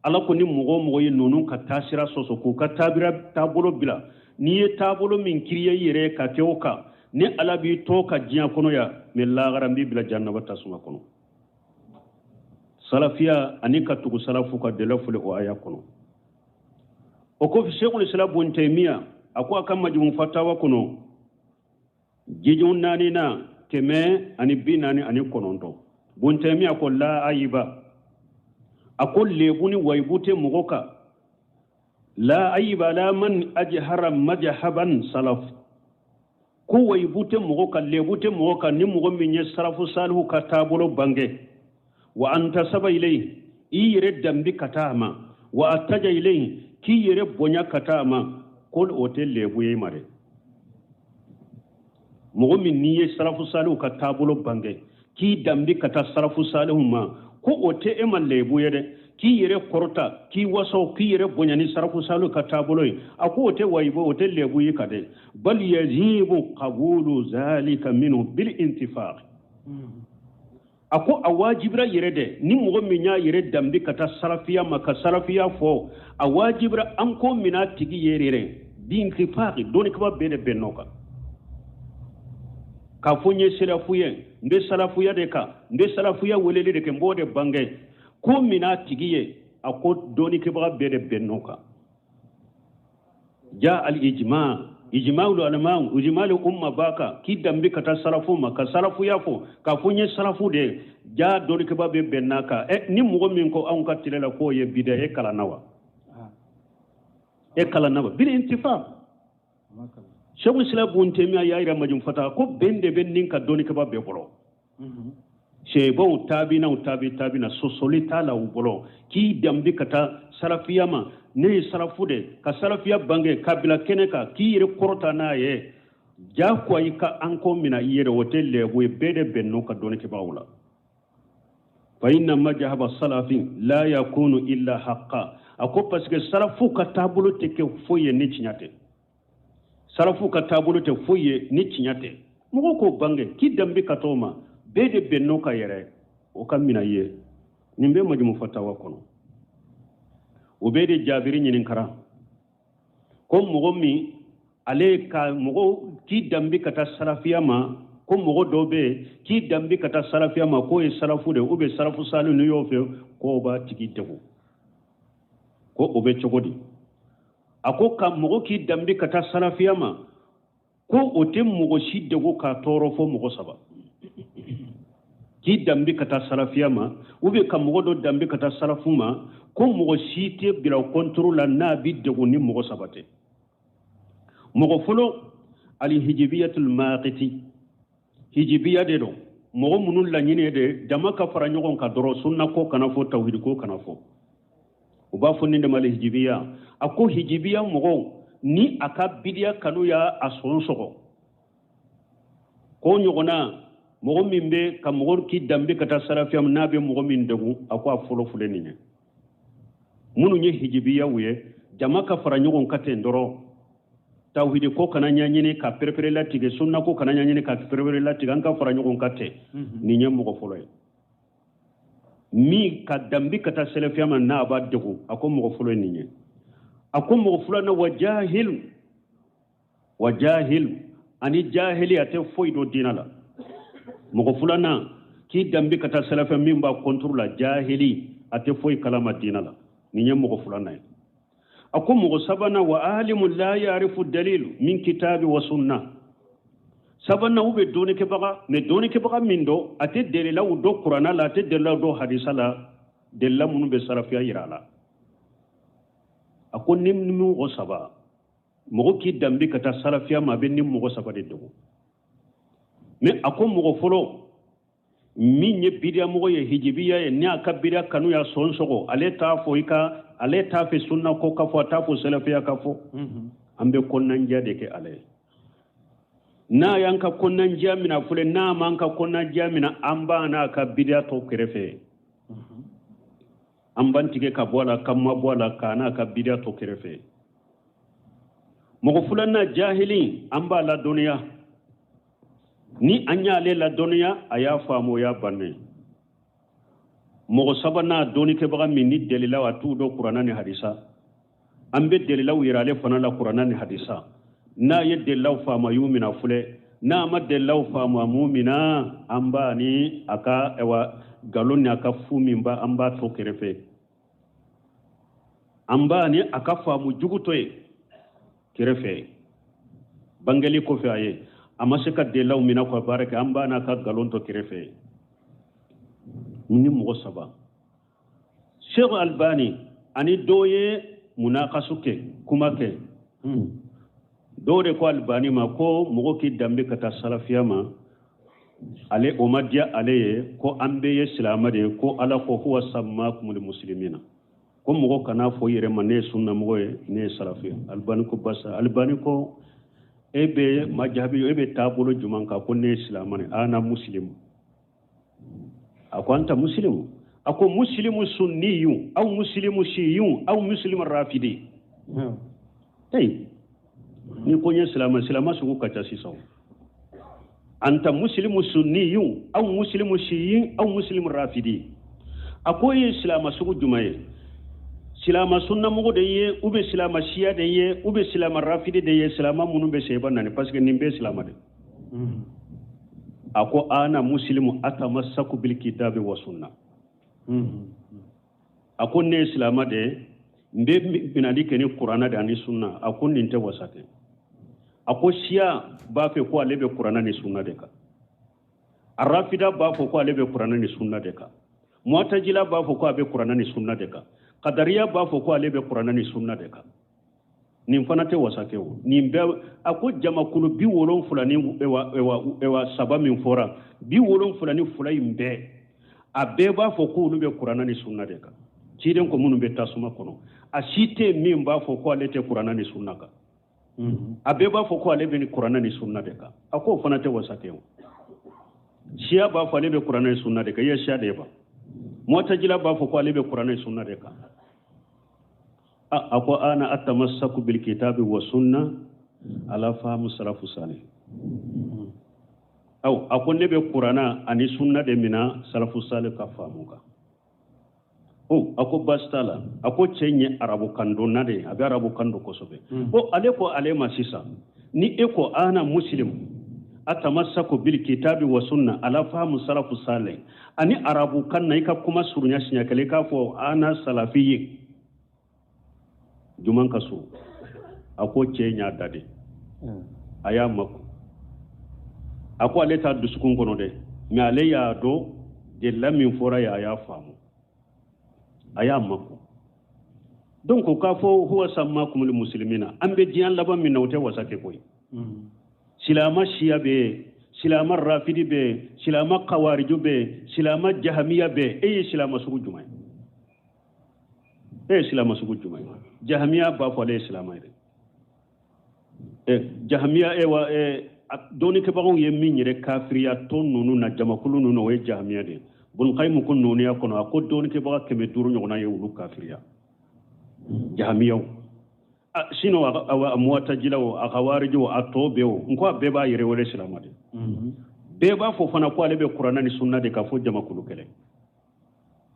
Ala ko ni mɔgɔ o mɔgɔ ye ninnu ka taasira sɔsɔ, k'u ka taabira taabolo bila, n'i ye taabolo min kiriya i yɛrɛ ye ka kɛ o kan, ni Ala b'i to ka diɲɛ kɔnɔ yan, mɛ lahara n b'i bila jahanama tasuma kɔnɔ. Salafiya ani ka tugu salafu ka dɛlɛ fɔlɔ o aya kɔnɔ. O kɔfɛ, Sheikhul Islam Bun Taymiya a ko a ka Majmu Fatawa kɔnɔ, jiju naaninan, 149, Bun Taymiya ko la ayiba, a ko lebu ni wayibu tɛ mɔgɔ kan. La ayiba la man ajhara madhhaban salaf, ko wayibu tɛ mɔgɔ kan, lebu tɛ mɔgɔ kan ni mɔgɔ min ye salafu salihu ka taabolo bange, wa antasaba ilayhi, i yɛrɛ danbi ka taa a ma, wa ataja ilayhi, k'i yɛrɛ bonya ka taa a ma, ko o tɛ lebu ye i ma dɛ. Mɔgɔ min n'i ye salafu salihu ka taabolo bange, k'i danbi ka taa salafu salihu ma, ko o tɛ e ma lebu ye dɛ. K'i yɛrɛ kɔrɔta, k'i waso, k'i yɛrɛ bonya ni salafu salihu ka taabolo ye, a ko o tɛ wayibu, o tɛ lebu ye ka dɛ. Bal yajibu qabulu zalika minhu bil intifaq, a ko a wajibira yɛrɛ dɛ, ni mɔgɔ min y'a yɛrɛ danbi ka taa salafiya ma, ka salafiya fɔ, a wajibira an ko min a tigi yɛrɛ yɛrɛ bintifaq, dɔnnikɛbaa bɛɛ de bɛnn'o kan k'a fɔ n ye salafu ye, n bɛ salafuya de kan, n bɛ salafuya weleli de kɛ, n b'o de bange, ko min a tigi ye, a ko dɔnnikɛbaga bɛɛ de bɛnn'o kan. Ja al ijma, ijma ulama, ijma umma b'a kan k'i danbe ka taa salafu ma, ka salafuya fɔ, k'a fɔ n ye salafu de ye, ja dɔnnikɛbaa bɛɛ bɛnn'a kan. Ɛ, ni mɔgɔ min ko anw ka tile la k'o ye bida, e kalanna wa? E kalanna wa? Bil intifaq. Sheikh Islam Bun Taymiya y'a yira Majmu Fatawa ko bɛn de bɛ nin ka dɔnnikɛbaa bɛɛ bolo. Sahabaw, tabinaw, tabi tabina, sɔsɔli t'a la u bolo. K'i danbe ka taa salafiya ma, ne ye salafu de, ka salafiya bange ka bila kɛnɛ kan, k'i yɛrɛ kɔrɔta n'a ye, jagoya i ka an ko mina i yɛrɛ, o tɛ lɛbu ye. Bɛɛ de bɛnn'o ka dɔnnikɛbaaw la. Fa inna majhaba salafi la yakunu illa haqqa, a ko parce que salafu ka taabolo tɛ kɛ foyi ye ni tiɲɛ tɛ. Salafu ka taabolo tɛ foyi ye ni tiɲɛ tɛ. Mɔgɔw k'o bange, k'i danbe ka t'o ma, bɛɛ de bɛnn'o ka yɛrɛ, o ka mina ye. Nin bɛ Majmu Fatawa kɔnɔ. O bɛɛ de Jabiri ɲininkara ko mɔgɔ min ale ka mɔgɔ k'i danbe ka taa salafiya ma, ko mɔgɔ dɔw bɛ yen k'i danbe ka taa salafiya ma, k'o ye salafu de, ou bien salafu salihu, n'u y'o fɛ k'o b'a tigi degun, ko o bɛ cogo di? A ko ka mɔgɔ k'i danbe ka taa salafiya ma, ko o tɛ mɔgɔ si degun k'a tɔɔrɔ fo mɔgɔ saba. K'i danbe ka taa salafiya ma, ou bien ka mɔgɔ dɔ danbe ka taa salafu ma, ko mɔgɔ si tɛ bila o contre la n'a bɛ degun ni mɔgɔ saba tɛ. Mɔgɔ fɔlɔ, alihijibiyatul maqiti, hijibiya de don, mɔgɔ minnu laɲini de jama ka fara ɲɔgɔn kan dɔrɔn, sunna ko kana fɔ, tawhidi ko kana fɔ, u b'a fɔ nin de ma hijibiya. A ko hijibiya mɔgɔw ni a ka bidiya kanu y'a a sɔn sɔgɔ, k'o ɲɔgɔnna mɔgɔ min bɛ ka mɔgɔ k'i danbe ka taa salafiya ma, n'a bɛ mɔgɔ min degun, a ko a fɔlɔ filɛ nin ye. Minnu ye hijibiyaw ye, jama ka fara ɲɔgɔn kan ten dɔrɔn, tawhidi ko kana ɲɛɲini ka perepere latigɛ, sunna ko kana ɲɛɲini ka perepere latigɛ, an ka fara ɲɔgɔn kan ten, nin ye mɔgɔ fɔlɔ ye. Min ka danbe ka taa salafiya ma n'a b'a degun, a ko mɔgɔ fɔlɔ ye nin ye. A ko mɔgɔ filanan, wa jahil, wa jahil, ani jahili a tɛ foyi dɔn diinɛ la. Mɔgɔ filanan k'i danbe ka taa salafiya min b'a contre la, jahili, a tɛ foyi kalama diinɛ la, nin ye mɔgɔ filanan ye. A ko mɔgɔ sabanan, wa alimu la yarifu dalil min kitabi wa sunna. Sabanan, u bɛ dɔnnikɛbaga, mais dɔnnikɛbaga min don, a tɛ dalilaw dɔn kuranna la, a tɛ dalilaw dɔn hadisa la, dalila minnu bɛ salafiya yira a la. A ko ni mɔgɔ saba, mɔgɔ k'i danbe ka taa salafiya ma, a bɛ ni mɔgɔ saba de dogo. Mais a ko mɔgɔ fɔlɔ min ye bidiyamɔgɔ ye, hijibiya ye, ni a ka bidiya kanu y'a sɔn sɔgɔ, ale t'a fɔ i ka, ale t'a fɛ sunna ko ka fɔ, a t'a fɔ salafiya ka fɔ, an bɛ kɔnɔnandiya de kɛ ale ye. N'a y'an ka kɔnɔnandiya minɛ filɛ, n'a m'an ka kɔnɔnandiya minɛ, an b'a n'a ka bidiya tɔ kɛrɛfɛ, an b'an tigɛ ka bɔ a la, ka ma bɔ a la, k'a n'a ka bidiya tɔ kɛrɛfɛ. Mɔgɔ filanan jahili, an b'a ladɔnniya. Ni an y'ale ladɔnniya, a y'a faamu, o y'a bannen. Mɔgɔ sabanan dɔnnikɛbaga min ni dalilaw a t'u dɔn kuranna ni hadisa, an bɛ dalilaw yira ale fana la kuranna ni hadisa. N'a ye dalilaw faamu, a y'u mina filɛ. N'a ma dalilaw faamu, a m'u mina, an b'a ni a ka ɛwa nkalon ni a ka fu min ba, an b'a to kɛrɛfɛ. An b'a ni a ka faamu jugu to yen kɛrɛfɛ. Bangeli kɔfɛ a ye a ma se ka dalilaw mina ka baara kɛ, an b'a n'a ka nkalon to kɛrɛfɛ. Ni mɔgɔ saba, Sheikh Albani ani dɔ ye munakasu kɛ, kuma kɛ. Dɔw de ko Albani ma ko mɔgɔ k'i danbe ka taa salafiya ma, ale o ma diya ale ye, ko an bɛɛ ye silamɛ de ye, ko Ala ko huwa sammakumul muslimina, ko mɔgɔ kana fɔ i yɛrɛ ma ne ye sunnamɔgɔ ye, ne ye salafi ye. Albani ko basa. Albani ko e bɛ ma jaabi, e bɛ taabolo jumɛn kan ko ne ye silamɛ de ye? Ana muslimu. A ko anta muslimu. A ko muslimu sunniyu aw muslimu shiyu aw muslimu rafidi. Hey, ni ko n ye silamɛ, silamɛ sugu ka ca sisan. Anta muslimu sunniyu aw muslimu shiyu aw muslimu rafidi. A ko e ye silamɛ sugu jumɛn ye? Silamɛ sunnamɔgɔ de ye, ou bien silamɛ siya de ye, ou bien silamɛ rafidi de ye? Silamɛ minnu bɛ seba nani, parce que nin bɛɛ silamɛ de. A ko ana muslimu atamassaku bil kitabi wa sunna. A ko ne ye silamɛ de ye, n bɛ minali kɛ ni kuranna de ani sunna. A ko nin tɛ wasa kɛ. A ko siya b'a fɛ ko ale bɛ kuranna ni sunna de kan, arafida b'a fɔ ko ale bɛ kuranna ni sunna de kan, muwatajila b'a fɔ ko a bɛ kuranna ni sunna de kan, kadariya b'a fɔ ko ale bɛ kuranna ni sunna de kan. Nin fana tɛ wasa kɛ o. Nin bɛɛ, a ko jamakulu 73 min fɔra, 72 in bɛɛ, a bɛɛ b'a fɔ k'olu bɛ kuranna ni sunna de kan. Ciden ko minnu bɛ tasuma kɔnɔ, a si tɛ min b'a fɔ ko ale tɛ kuranna ni sunna kan. A bɛɛ b'a fɔ ko ale bɛ ni kuranna ni sunna de kan. A k'o fana tɛ wasa kɛ o. Siya b'a fɔ ale bɛ kuranna ni sunna de kan, i ye siya de ye ba. Muwatajila b'a fɔ ko ale bɛ kuranna ni sunna de kan. A ko ana atamassaku bil kitabi wa sunna ala fahamu salafu salih. Aw, a ko ne bɛ kuranna ani sunna de mina salafu salih ka faamu kan. O, a ko baasi t'a la. A ko cɛ in ye arabukan dɔnna de ye, a bɛ arabukan dɔn kosɛbɛ. Ko ale ko ale ma sisan, ni e ko ana muslim atamassaku bil kitabi wa sunna ala fahamu salafu salih, ani arabukan na i ka kuma surunya siɲɛ kelen, i k'a fɔ ana salafi ye, juman ka surun. A ko cɛ in y'a da de, a y'a mako. A ko ale t'a dusukun kɔnɔ dɛ, mais ale y'a dɔn delila min fɔra ye, a y'a faamu, a y'a mako. Donc k'a fɔ huwa sammakumul muslimina, an bɛ diɲɛ laban min na, o tɛ wasa kɛ koyi. Silamɛ siya bɛ yen, silamɛ rafidi bɛ yen, silamɛ kawariju bɛ yen, silamɛ jahamiya bɛ yen. E ye silamɛ sugu jumɛn ye? E ye silamɛ sugu jumɛn ye? Jahamiya b'a fɔ ale ye silamɛ ye dɛ. Jahamiya, e wa dɔnnikɛbagaw ye min yɛrɛ kafiriya tɔn ninnu na, jamakulu ninnu na, o ye jahamiya de ye. Bun Qayyim ko nɔniya kɔnɔ, a ko dɔnnikɛbaga 500 ɲɔgɔnna ye olu kafiriya, jahamiyaw. Sinon a muwatajilaw, a kawarijiw, a tɔ bɛɛ o, n ko a bɛɛ b'a yɛrɛ wele silamɛ de. Bɛɛ b'a fɔ fana ko ale bɛ kuranna ni sunna de kan, fo jamakulu kɛlɛ.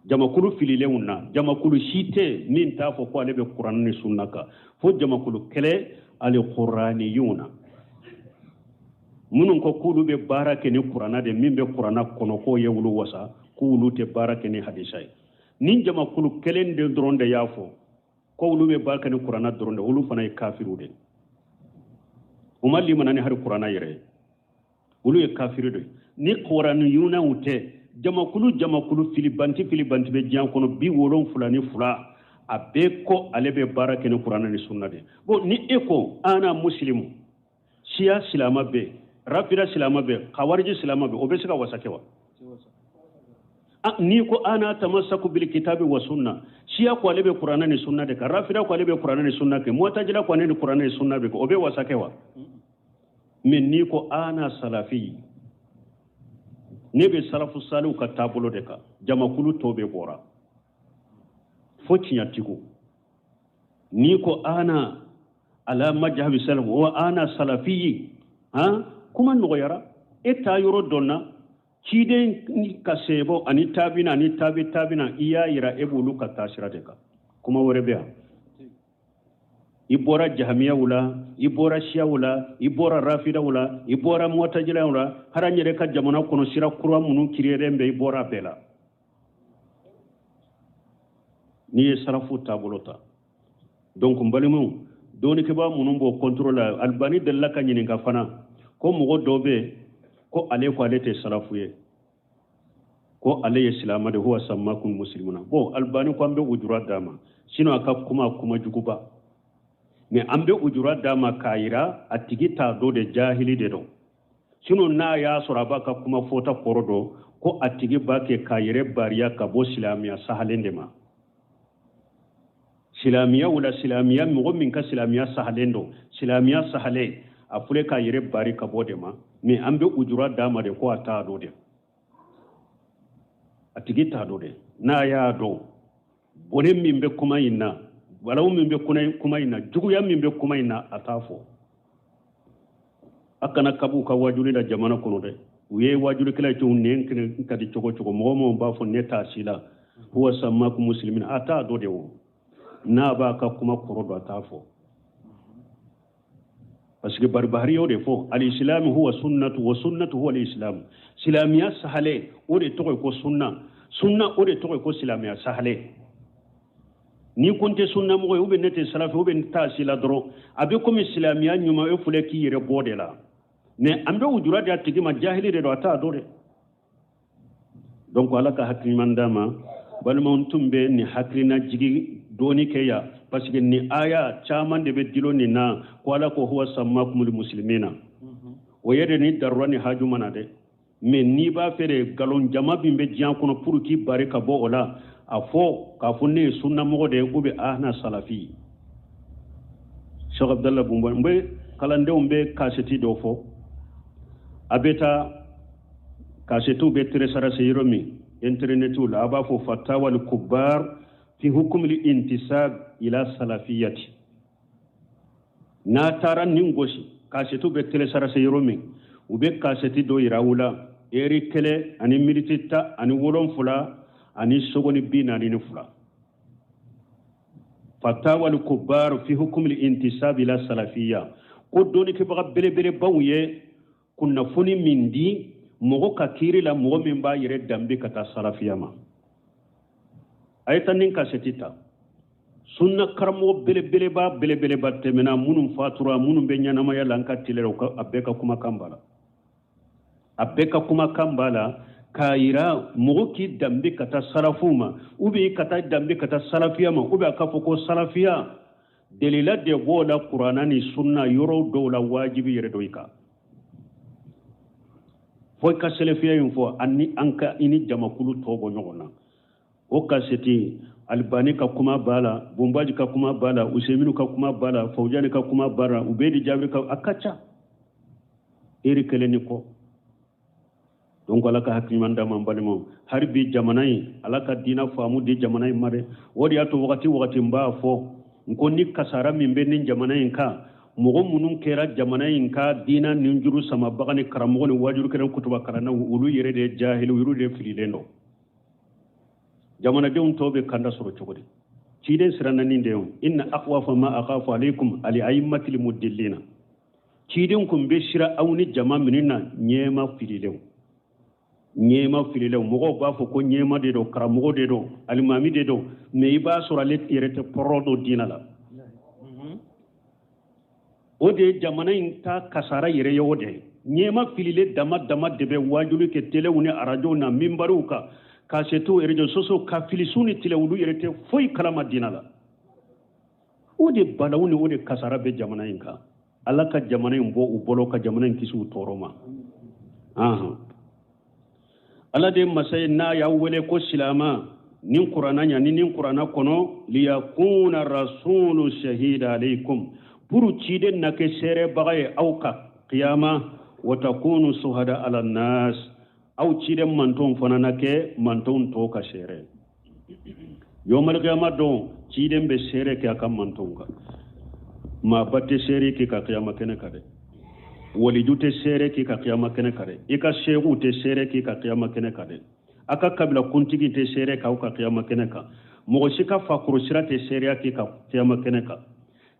Jamakulu fililenw na, jamakulu si tɛ min t'a fɔ ko ale bɛ kuranna ni sunna kan, fo jamakulu kɛlɛ alikuraniyunw na, minnu ko k'olu bɛ baara kɛ ni kuranna de, min bɛ kuranna kɔnɔ k'o ye olu wasa, k'olu tɛ baara kɛ ni hadisa ye. Ni jamakulu kelen de dɔrɔn de y'a fɔ ko olu bɛ baara kɛ ni kuranna dɔrɔn de, olu fana ye kafiriw de ye. U ma limana ni hali kuranna yɛrɛ ye, olu ye kafiri de ye. Ni kuraniyunaw tɛ, jamakulu jamakulu filibanti filibanti bɛ diɲɛ kɔnɔ 72, a bɛɛ ko ale bɛ baara kɛ ni kuranna ni sunna de ye. Bon, ni e ko ana muslimu, siya silama bɛ yen, rafida silama bɛ yen, kawariji silama bɛ yen, o bɛ se ka wasa kɛ wa? N'i ko ana tamassaku bil kitabi wa sunna, siya ko ale bɛ kuranna ni sunna de kan, rafida ko ale bɛ kuranna ni sunna kɛ, muwatajila ko ale ni kuranna ni sunna bɛ kɛ, o bɛ wasa kɛ wa? Mais n'i ko ana salafi, ne bɛ salafu saliw ka taabolo de kan, jamakulu tɔ bɛ bɔra fo tiɲɛtigiw. N'i ko ana Ala majhabi salaf wa ana salafiyi. Han, kuma nɔgɔyara, e taa yɔrɔ dɔnna. Ciden ka sɛbɔ ani tabina ani tabi tabina, i y'a yira e b'olu ka taasira de kan. Kuma wɛrɛ bɛ yan? I bɔra jahamiyaw la, i bɔra siyaw la, i bɔra rafidaw la, i bɔra mutajilaw la, hali an yɛrɛ ka jamana kɔnɔ sira kura minnu kiriyelen bɛ, i bɔra a bɛɛ la. N'i ye sarafu taabolo ta, donc n balimaw, dɔnnikɛbaa minnu b'o contrôle la, Albani delila ka ɲininka fana ko mɔgɔ dɔ bɛ yen ko ale ko ale tɛ sarafu ye, ko ale ye silamɛ de, huwa sammakum muslimuna. Bon, Albani ko an bɛ ujura d'a ma, sinon a ka kuma kuma juguba, mais an bɛ ujura d'a ma k'a yira a tigi t'a dɔn de, jahili de don. Sinon n'a y'a sɔrɔ a b'a ka kuma fɔta kɔrɔ dɔn, ko a tigi b'a kɛ k'a yɛrɛ bariya ka bɔ silamɛya sahalen de ma. Silamɛya wala silamɛya, mɔgɔ min ka silamɛya sahalen don, silamɛya sahalen, a filɛ k'a yɛrɛ bari ka bɔ de ma, mais an bɛ ujura d'a ma de ko a t'a dɔn de, a tigi t'a dɔn de. N'a y'a dɔn, bɔnɛ min bɛ kuma in na, balawu min bɛ kuma in na, juguya min bɛ kuma in na, a t'a fɔ. A kana kabu ka wajuli la jamana kɔnɔ dɛ. U ye wajulikɛla ye cogo nɛn ka di cogo cogo, mɔgɔ mɔgɔ b'a fɔ ne t'a si la, huwa sammakum muslimin, a t'a dɔn de. O n'a b'a ka kuma kɔrɔ dɔn, a t'a fɔ, parce que Barbahari y'o de fɔ: al-islam huwa sunnatu wa sunnatu huwa al-islam. Silamɛya sahale, o de tɔgɔ ye ko sunna. Sunna, o de tɔgɔ ye ko silamɛya sahale. Ni ko n tɛ sunna mɔgɔ ye, ou bien ne tɛ salafi, ou bien n t'a si la dɔrɔn, a bɛ komi silamɛya ɲuman, e filɛ k'i yɛrɛ bɔ de la. Mais an bɛ ujura di a tigi ma, jahili de don, a t'a dɔn dɛ. Donc Ala ka hakili ɲuman d'a ma. Balimaw, tun bɛ nin hakilina jigi dɔɔni kɛ yan, parce que nin aya caman de bɛ dilo nin na, ko Ala ko huwa sammakumul muslimina. O yɛrɛ ni darura ni haju mana dɛ, mais n'i b'a fɛ de, nkalon jama min bɛ diɲɛ kɔnɔ pour k'i bari ka bɔ o la, a fɔ k'a fɔ ne ye sunnamɔgɔ de ye, ou bien ahna salafi. Cheikh Abdallah Bumba, n bɛ kalandenw bɛ kaseti dɔ fɔ, a bɛ taa kasetiw bɛ télécharger yɔrɔ min internetiw la, a b'a fɔ fatawa al kubar fi hukm al intisab ila salafiyati. N'a taara nin gosi, kasetiw bɛ télécharger yɔrɔ min, u bɛ kaseti dɔ yira u la, eri kelen ani miniti 17 ani sogoni 42, fatawa al kubar fi hukm al intisab ila salafiya, ko dɔnnikɛbaga belebelebaw ye kunnafoni min di mɔgɔ ka kiiri la, mɔgɔ min b'a yɛrɛ danbe ka taa salafiya ma. A ye taa nin kaseti ta. Sunna karamɔgɔ belebeleba belebeleba tɛmɛna, minnu fatura, minnu bɛ ɲɛnamaya la an ka tile la, a bɛɛ ka kumakan b'a la, a bɛɛ ka kumakan b'a la k'a yira mɔgɔ k'i danbe ka taa salafuw ma, ou bien ka taa danbe ka taa salafiya ma, ou bien a k'a fɔ ko salafiya delila de b'o la Kuranna ni sunna yɔrɔ dɔw la, wajibi yɛrɛ dɔ i kan fo i ka salafiya in fɔ ani an ka i ni jamakulu tɔ bɔ ɲɔgɔn na. O kaseti, Albani ka kuma b'a la, Bunbaji ka kuma b'a la, Useminu ka kuma b'a la, Fawjani ka kuma b'a la, Ubedi Jabiri ka, a ka ca, eri kelen ni kɔ. Donc Ala ka hakili ɲuman d'a ma. N balimaw, hali bi jamana in, Ala ka diina faamu di jamana in ma dɛ. O de y'a to wagati wagati n b'a fɔ n ko ni kasara min bɛ nin jamana in kan, mɔgɔ minnu kɛra jamana in ka diina ni juru samabaga ni karamɔgɔ ni wajulukɛla kutuba kalannaw, olu yɛrɛ de ye jahili, olu de fililen don. Jamanadenw tɔw bɛ kanda sɔrɔ cogo di? Ciden siranna nin de ye: inna akhwafa ma akhafu alaykum ali aimmatil mudillina. Ciden kun bɛ sira aw ni jama minnu na, ɲɛma fililenw, ɲɛma fililenw. Mɔgɔw b'a fɔ ko ɲɛma de don, karamɔgɔ de don, alimami de don, mais i b'a sɔrɔ ale yɛrɛ tɛ pɔrɔ dɔ diinɛ la. O de ye jamana in ta kasara yɛrɛ ye. O de ye ɲɛma fililen dama dama de bɛ wajuli kɛ telew ni arajow na, minbariw kan, kasetiw, réseaux sociaux ka fili su ni tile, olu yɛrɛ tɛ foyi kalama diinɛ la. O de balawu ni o de kasara bɛ jamana in kan. Ala ka jamana in bɔ u bolo, ka jamana in kisi u tɔɔrɔ ma. Ala de masa ye n'a y'aw wele ko silama ni kuranna ɲa ni nin kuranna kɔnɔ, liyakuna rasulu shahida alaykum, pour ciden na kɛ seerebaga ye aw ka kiyama, wa takunu suhada ala nas, aw ciden mantonw fana na kɛ mantonw tɔw ka seere. Yawmal kiyama don, ciden bɛ seere kɛ a ka mantonw kan. Maaba tɛ seere k'i kan kiyama kɛnɛ kan dɛ, waliju tɛ seere k'i kan kiyama kɛnɛ kan dɛ, i ka seekuw tɛ seere k'i kan kiyama kɛnɛ kan dɛ, a ka kabila kuntigi tɛ seere k'aw kan kiyama kɛnɛ kan, mɔgɔ si ka fakɔrɔ sira tɛ seereya k'i kan kiyama kɛnɛ kan,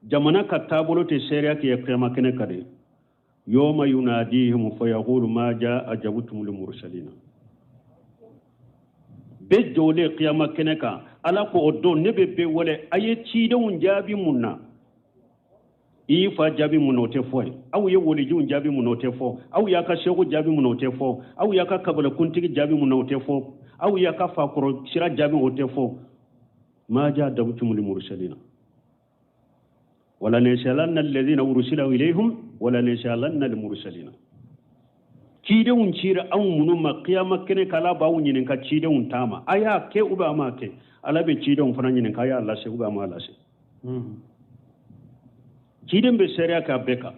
jamana ka taabolo tɛ seereya k'i ye kiyama kɛnɛ kan dɛ. Yoma yunadihim fayaqulu ma ja ajabtum lil mursalina. Bɛɛ jɔlen kiyama kɛnɛ kan, Ala ko o don ne bɛ bɛɛ wele, a ye cidenw jaabi mun na? I y'i fa jaabi mun na, o tɛ fɔ ye. Aw ye walijuw jaabi mun na, o tɛ fɔ. Aw y'a ka seku jaabi mun na, o tɛ fɔ. Aw y'a ka kabila kuntigi jaabi mun na, o tɛ fɔ. Aw y'a ka fakɔrɔ sira jaabi, o tɛ fɔ. Ma ja ajabtum lil mursalina wala nasalanna alladhina ursila ilayhim wala nasalanna al mursalina. Cidenw cira anw minnu ma kiyama kɛnɛ kan, Ala b'aw ɲininka cidenw taama, a y'a kɛ ou bien a m'a kɛ. Ala bɛ cidenw fana ɲininka, a y'a lase ou bien a m'a lase. Ciden bɛ seereya kɛ a bɛɛ kan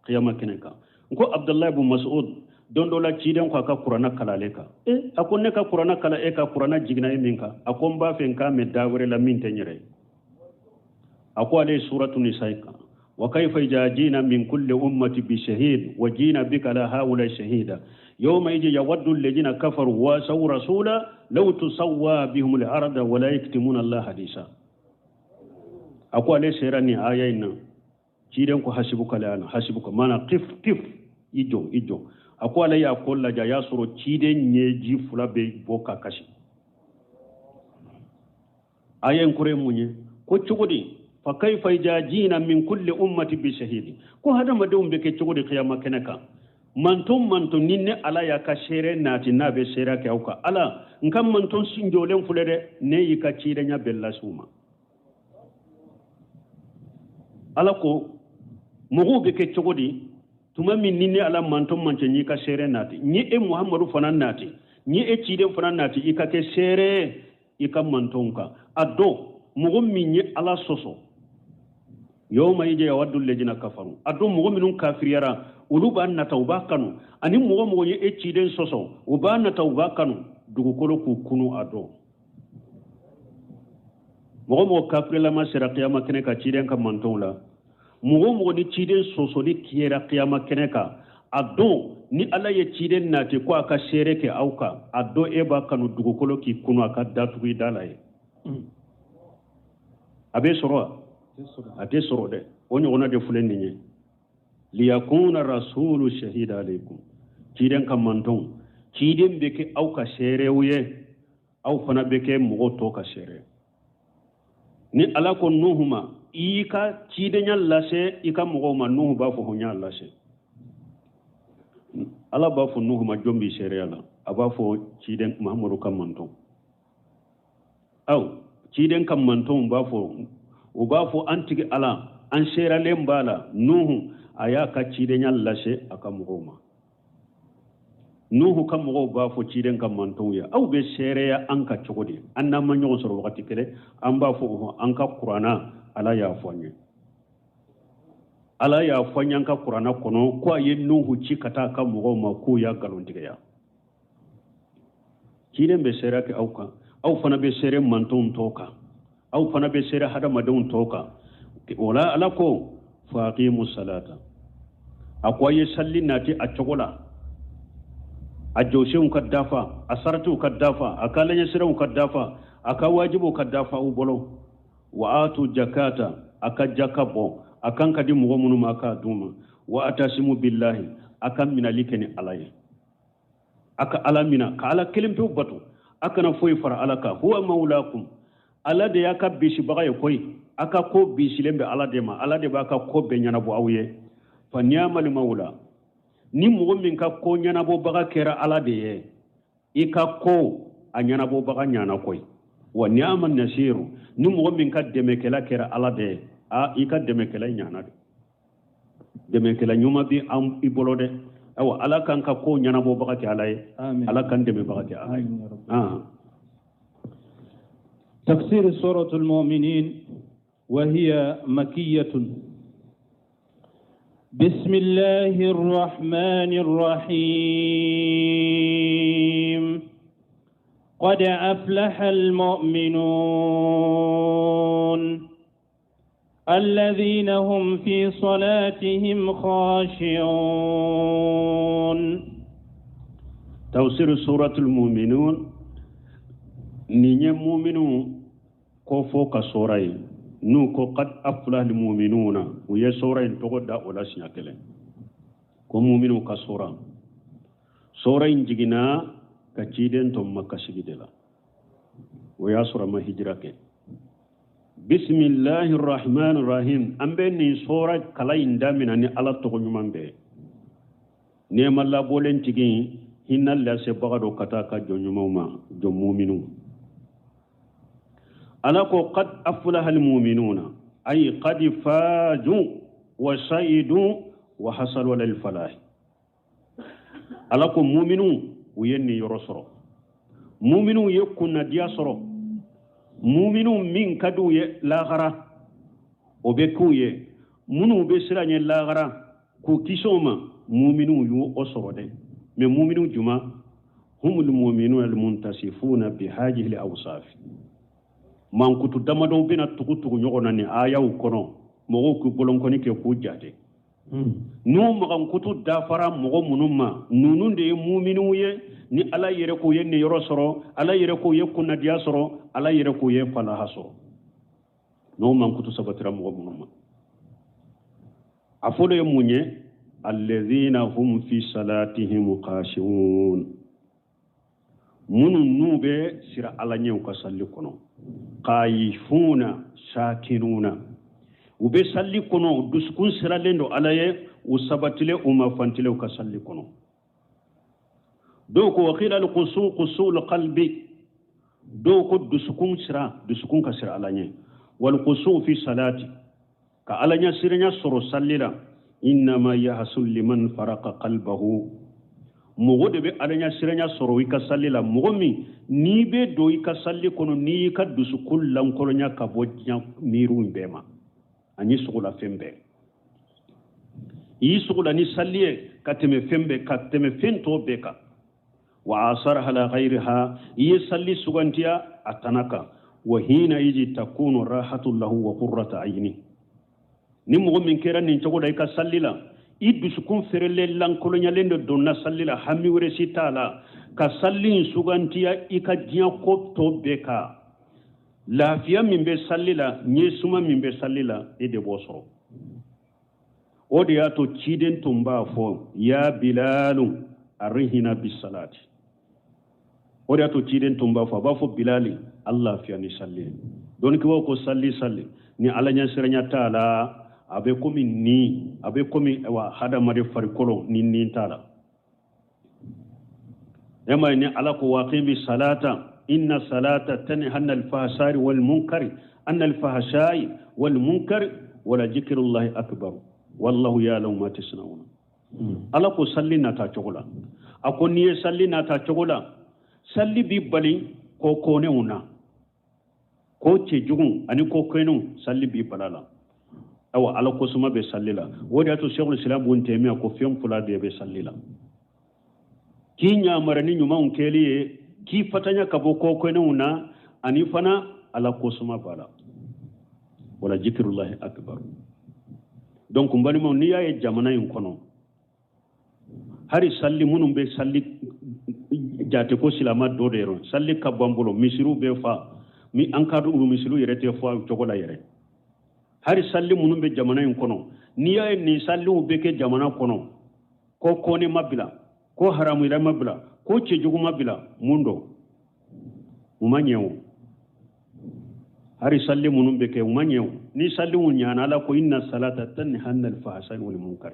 kiyama kɛnɛ kan. N ko Abdulayi bun Mas'ud, don dɔ la ciden ko a ka kuranna kalan ale kan. E a ko ne ka kuranna kalan e ka kuranna jiginna e min kan? A ko n b'a fɛ n k'a mɛn da wɛrɛ la min tɛ n yɛrɛ ye. A ko ale ye suratu nisa kan, wa kayfa idha jina min kulli ummati bi shahid wa jina bika ala haula shahida yawma idhi yawaddu alladhina kafaru wa asaw rasula law tusawwa bihim al-arda wa la yaktumuna Allah hadisa. A ko ale sera nin aya in na, ciden ko hasibuka la hasibuka mana qif qif, i jɔ i jɔ. A ko ale y'a ko lajɛ, a y'a sɔrɔ ciden ɲɛji fila bɛ bɔ ka kasi. Aya in kɔrɔ ye mun ye? Ko cogo di fa kayfa idha jina min kulli ummati bi shahidi, ko hadamadenw bɛ kɛ cogo di kiyama kɛnɛ kan? Manton manton ni ne Ala y'a ka seere naati, n'a bɛ seere kɛ aw kan, Ala n ka manton jɔlen filɛ dɛ, ne y'i ka cidenya bɛɛ lase u ma. Ala ko mɔgɔw bɛ kɛ cogo di tuma min ni ne Ala manton man cɛ n'i ka seere naati, ni e Muhamadu fana naati, ni e ciden fana naati, i ka kɛ seere i ka mantonw kan. A dɔn mɔgɔ min ye Ala sɔsɔ, yawma idhi yawaddu alladhina kafaru, a dɔn mɔgɔ minnu kafiriyara, olu b'a nata u b'a kanu, ani mɔgɔ mɔgɔ ye e ciden sɔsɔ, u b'a nata u b'a kanu, dugukolo k'u kunu. A dɔn mɔgɔ mɔgɔ kafirilama sera kiyama kɛnɛ kan ciden ka mantonw la, mɔgɔ mɔgɔ ni ciden sɔsɔli kɛra kiyama kɛnɛ kan, a don ni Ala ye ciden nati ko a ka seere kɛ aw kan, a don e b'a kanu dugukolo k'i kunu, a ka datugu i da la ye. A bɛ sɔrɔ wa? A tɛ sɔrɔ dɛ. O ɲɔgɔnna de filɛ nin ye, liyakuna rasulu shahida alaykum, ciden ka mantonw, ciden bɛ kɛ aw ka seerew ye, aw fana bɛ kɛ mɔgɔw tɔw ka seere. Ni Ala ko Nuhu ma i y'i ka cidenya lase i ka mɔgɔw ma, Nuhu b'a fɔ ko n y'a lase. Ala b'a fɔ Nuhu ma jɔn b'i seereya la? A b'a fɔ ciden Muhamadu ka manton. Aw ciden ka mantonw b'a fɔ, u b'a fɔ an tigi Ala, an seeralen b'a la, Nuhu a y'a ka cidenya lase a ka mɔgɔw ma. Nuhu ka mɔgɔw b'a fɔ ciden ka mantonw ye, aw bɛ seereya an ka cogo di? An n'an ma ɲɔgɔn sɔrɔ wagati kelen, an b'a fɔ an ka kuranna Ala y'a fɔ an ye, Ala y'a fɔ an ye an ka kuranna kɔnɔ ko a ye Nuhu ci ka taa a ka mɔgɔw ma k'u y'a nkalontigiya. Ciden bɛ seereya kɛ aw kan, aw fana bɛ seere mantonw tɔw kan, aw fana bɛ seere hadamadenw tɔw kan. O la Ala ko faqimu salata, a ko a ye salli nati a cogo la, a jɔsenw ka dafa, a saratiw ka dafa, a ka laɲɛsiraw ka dafa, a ka wajibiw ka dafa aw bolo. Wa atu jakata, a ka jaka bɔ, a kan ka di mɔgɔ minnu ma, a k'a d'u ma. Wa atasimu billahi, a ka minali kɛ ni Ala ye, a ka Ala mina, ka Ala kelen pewu bato, a kana foyi fara Ala kan. Huwa maulakum, Ala de y'a ka bisibaga ye koyi, a ka ko bisilen bɛ Ala de ma, Ala de b'a ka ko bɛɛ ɲɛnabɔ aw ye. Fa ni'mal maula, ni mɔgɔ min ka ko ɲɛnabɔbaga kɛra Ala de ye, i ka ko a ɲɛnabɔbaga ɲana koyi. Wa ni'mal nasiru, ni mɔgɔ min ka dɛmɛkɛla kɛra Ala de ye, a i ka dɛmɛkɛla ɲana dɛ, dɛmɛkɛla ɲuman bɛ an i bolo dɛ. Ayiwa, Ala k'an ka ko ɲɛnabɔbaga kɛ Ala ye, Ala k'an dɛmɛbaga kɛ Ala ye. تفسير سورة المؤمنين وهي مكية. بسم الله الرحمن الرحيم. قد أفلح المؤمنون الذين هم في صلاتهم خاشعون. تفسير سورة المؤمنون. Nin ye muminu kofɔ ka sora ye, n'u ko qad aflaha almuminuna. U ye sora in tɔgɔ da o la siɲɛ kelen ko muminu ka sora. Sora in jiginna ka ciden to Makka sigi de la, o y'a sɔrɔ a ma hijira kɛ. Bisimilahi rahman rahim. An bɛ nin sora kala in damina ni Ala tɔgɔ ɲuman bɛɛ, nɛɛma labɔlen tigi, hinɛ lasebaga dɔ ka taa ka jɔn ɲumanw ma, jɔn muminu. Ala ko qad aflaha almuminuna, ay qad faju wa saidu wa hasalu ala alfalah. Ala ko muminu u ye nin yɔrɔ sɔrɔ, muminu ye kunnadiya sɔrɔ, muminu min ka d'u ye lahara o bɛ k'u ye, minnu bɛ siran ɲɛ lahara k'u kisi o ma, muminu y'o sɔrɔ dɛ. Mais muminu juma? Humul muminuna almuntasifuna bihadihi alawsaf. Mankutu damadɔw bɛna tugu tugu ɲɔgɔn na nin ayaw kɔnɔ, mɔgɔw k'u bolonkɔni kɛ k'u jate. N'u magankutu dafara mɔgɔ minnu ma, ninnu de ye muminiw ye. Ni Ala yɛrɛ k'u ye niyɔrɔ sɔrɔ, Ala yɛrɛ k'u ye kunnadiya sɔrɔ, Ala yɛrɛ k'u ye falaha sɔrɔ, n'o mankutu sabatira mɔgɔ minnu ma. A fɔlɔ ye mun ye? Alladhina hum fi salatihim khashi'un, minnu n'u bɛ sira Ala ɲɛ u ka salli kɔnɔ. Kayifuna sakinuna, u bɛ salli kɔnɔ, dusukun siralen don Ala ye, u sabatilen, u ma fantilen u ka salli kɔnɔ. Dɔw ko wakila alqusu qusul qalbi, dɔw ko dusukun sira, dusukun ka sira Ala ɲɛ. Walqusu fi salati, ka Ala ɲɛ siranya sɔrɔ salli la. Innama yahsul liman faraka qalbahu, mɔgɔ de bɛ Ala ɲɛ siranya sɔrɔ i ka salli la, mɔgɔ min n'i bɛ don i ka salli kɔnɔ, n'i y'i ka dusukun lankolonya ka bɔ diɲɛ miiriw bɛɛ ma ani sogola fɛn bɛɛ, i y'i sogola ni salli ye ka tɛmɛ fɛn bɛɛ, ka tɛmɛ fɛn tɔ bɛɛ kan. Wa asaraha la ghayriha, i ye salli sugantiya a tana kan. Wa hina iji takunu rahatu lahu wa qurrata ayni. Ni mɔgɔ min kɛra nin cogo la i ka salli la, i dusukun feerelen lankolonyalen de donna salli la, hami wɛrɛ si t'a la, ka salli in sugantiya i ka diɲɛ ko tɔ bɛɛ kan, lafiya min bɛ salli la, ɲɛsuma min bɛ salli la, e de b'o sɔrɔ. O de y'a to ciden tun b'a fɔ ya Bilalu arihina bisalati. O de y'a to ciden tun b'a fɔ, a b'a fɔ Bilali, ala lafiya ni salli ye. Dɔnnikibaw ko salli, salli ni Ala ɲɛsiranya t'a la, a bɛ komi ni a bɛ komi wa hadamaden farikolo ni nin t'a la. E ma ye ni Ala ko waqimi salata inna salata tanha anil fahsai wal munkari anil fahsai wal munkari wala zikrullahi akbar wallahu ya'lamu ma tasna'un. Ala ko salli nata cogo la, a ko n'i ye salli nata cogo la, salli b'i bali ko kɔnɛw na, ko cɛjugu ani ko kɛnɛw, salli b'i bala la. Awa Ala ko suma bɛ salli la. O de y'a to Sɛkul Islam Bun Taymiya ko fɛn fila de bɛ salli la: k'i ɲamara ni ɲumanw kɛli ye, k'i fatanya ka bɔ ko kɛnɛw na, ani fana Ala ko suma b'a la. Wala zikrullahi akbar. Donc n balimaw, n'i y'a ye jamana in kɔnɔ hari salli minnu bɛ salli jate ko silama dɔ de yɔrɔ salli ka bɔ an bolo, misiriw bɛ fa mi an ka olu misiriw yɛrɛ tɛ fɔ a cogo la yɛrɛ. Hari salli minnu bɛ jamana in kɔnɔ, n'i y'a ye nin salliw bɛ kɛ jamana kɔnɔ, ko kɔnɛ ma bila, ko haramu yɛrɛ ma bila, ko cɛjugu ma bila, mun don? U ma ɲɛ o. Hari salli minnu bɛ kɛ, u ma ɲɛ o. Ni salliw ɲana, Ala ko inna salata tanha anil fahsai wal munkar,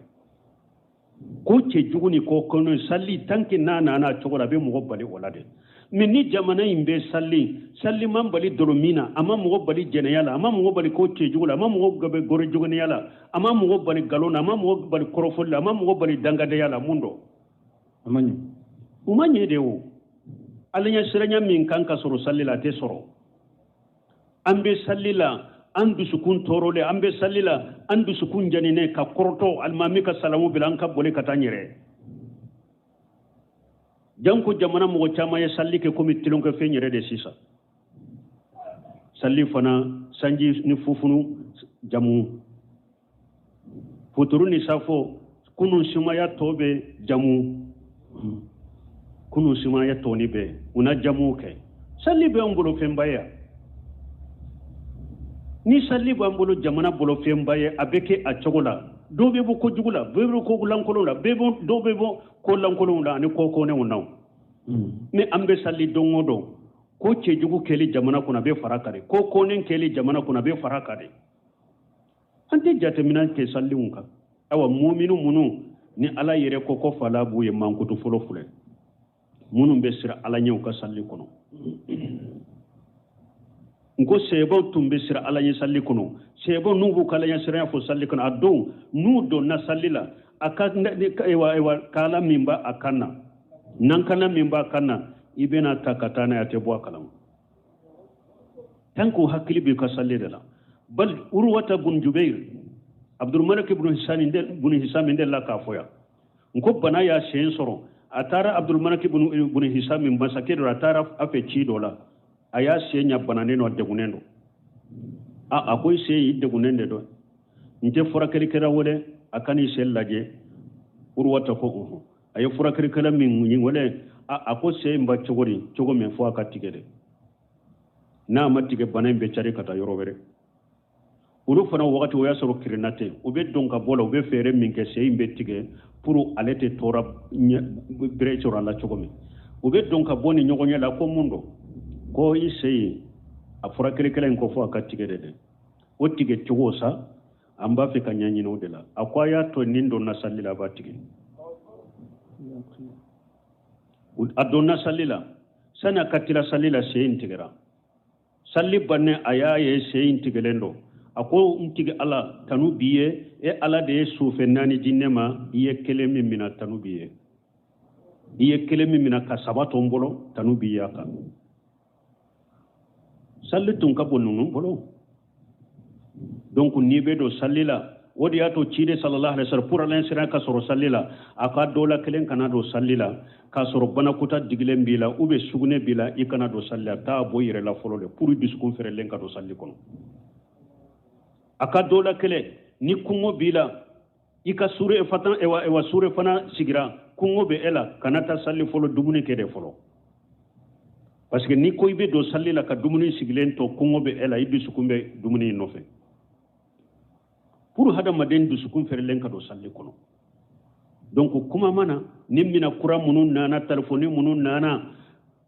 ko cɛjugu ni ko kɔnɔ, salli tant que n'a nana a cogo la, a bɛ mɔgɔ bali o la dɛ. Mais ni jamana in bɛ salli, salli man bali dɔlɔmin na, a ma mɔgɔ bali jɛnɛya la, a ma mɔgɔ bali ko cɛjugu la, a ma mɔgɔ bali gɔrɔ jogoniya la, a ma mɔgɔ bali nkalon na, a ma mɔgɔ bali kɔrɔfɔli la, a ma mɔgɔ bali dangadenya la, mun don? A ma ɲɛ. U ma ɲɛ de o. Ala ɲɛsiranya min kan ka sɔrɔ salli la, a tɛ sɔrɔ. An bɛ salli la, an dusukun tɔɔrɔlen, an bɛ salli la, an dusukun janinen, ka kɔrɔtɔ alimami ka salamu bila, an ka boli ka taa n yɛrɛ. Janko jamana mɔgɔ caman ye salli kɛ komi tulonkɛfɛn yɛrɛ de sisan. Sali fana sanji ni fufunu jamu, futuru ni safo kunun sumaya tɔ bɛ jamu, kunun sumaya tɔ ni bɛ u na jamu kɛ. Sali bɛ an bolo fɛnba ye, ni sali b'an bolo jamana bolo fɛnba ye, a bɛ kɛ a cogo la. Dɔw bɛ bɔ kojugu la, bɛɛ bɛ ko lankolonw la, dɔw bɛ bɔ ko lankolonw la ani ko kɔnɛw na. Ni an bɛ sali don o don, ko cɛjugu kɛli jamana kɔnɔ a bɛ fara kan de, ko kɔnɛ kɛli jamana kɔnɔ a bɛ fara kan de. An tɛ jateminɛ kɛ saliw kan. Awa muminu minnu ni Ala yɛrɛ ko ko fala b'u ye mankutu fɔlɔ filɛ, minnu bɛ siran Ala ɲɛ u ka sali kɔnɔ. N ko sɛbɛw tun bɛ siran Ala ɲɛ sali kɔnɔ, sɛbɛw n'u b'u ka Ala ɲɛ siranya fɔ sali kɔnɔ, a don n'u donna sali la, a ka kala min b'a a kan na, nankana min b'a kan na, i bɛna ta ka taa n'a ye, a tɛ bɔ a kalama. Tant que hakili b'i ka sali de la. Bal Urwata bun Jubair, Abdulmalik ibn Hisam de la k'a fɔ yan, n ko bana y'a sen sɔrɔ, a taara Abdulmalik ibn Hisam masakɛ dɔ, a taara a fɛ ci dɔ la, a y'a sen ɲa bananen don, a degunnen don. A ko i sen i degunnen de don, n tɛ furakɛlikɛla wele a ka n'i sen lajɛ. Urwata ko unhun. A ye furakɛlikɛla min wele, a ko sen in ba cogo di, cogo min fo a ka tigɛ de, n'a ma tigɛ bana in bɛ cari ka taa yɔrɔ wɛrɛ. Olu fana wagati o y'a sɔrɔ kirina tɛ, u bɛ don ka bɔ la, u bɛ fɛɛrɛ min kɛ sen in bɛ tigɛ pour ale tɛ tɔɔrɔ bere sɔrɔ a la cogo min. U bɛ don ka bɔ ni ɲɔgɔn ye la, ko mun don, ko i sen in a furakɛlikɛla in ko fo a ka tigɛ de dɛ. O tigɛ cogo sa an b'a fɛ ka ɲɛɲini o de la. A ko a y'a to nin donna sali la, a b'a tigɛ. A donna sali la, sani a ka tila sali la, sen in tigɛra. Sali bannen a y'a ye sen in tigɛlen don. A ko n tigi Ala, tanu b'i ye, e Ala de ye sufɛ naani di ne ma, i ye kelen min minɛ, tanu b'i ye. I ye kelen min minɛ ka saba to n bolo, tanu b'i ye a kan. Sali tun ka bon ninnu bolo. Donc n'i bɛ don sali la, o de y'a to ciden sallallahu alaihi wasallam pour Ala ɲɛsiran ka sɔrɔ sali la, a ka dɔ la kelen kana don sali la k'a sɔrɔ banakota digilen b'i la ou bien sugunɛ b'i la, i kana don sali la, taa bɔ i yɛrɛ la fɔlɔ de pour dusukun fɛrɛlen ka don sali kɔnɔ. A ka dɔ la kelen ni kungo b'i la, i ka sure fatan ewa sure fana sigira, kungo bɛ e la, kana taa sali fɔlɔ, dumuni kɛ de fɔlɔ. Parce que ni ko i bɛ don sali la ka dumuni sigilen to, kungo bɛ e la, i dusukun bɛ dumuni in nɔfɛ. Pour hadamaden dusukun fɛrɛlen ka don sali kɔnɔ. Donc kuma mana ni mina kura minnu nana, telefɔni minnu nana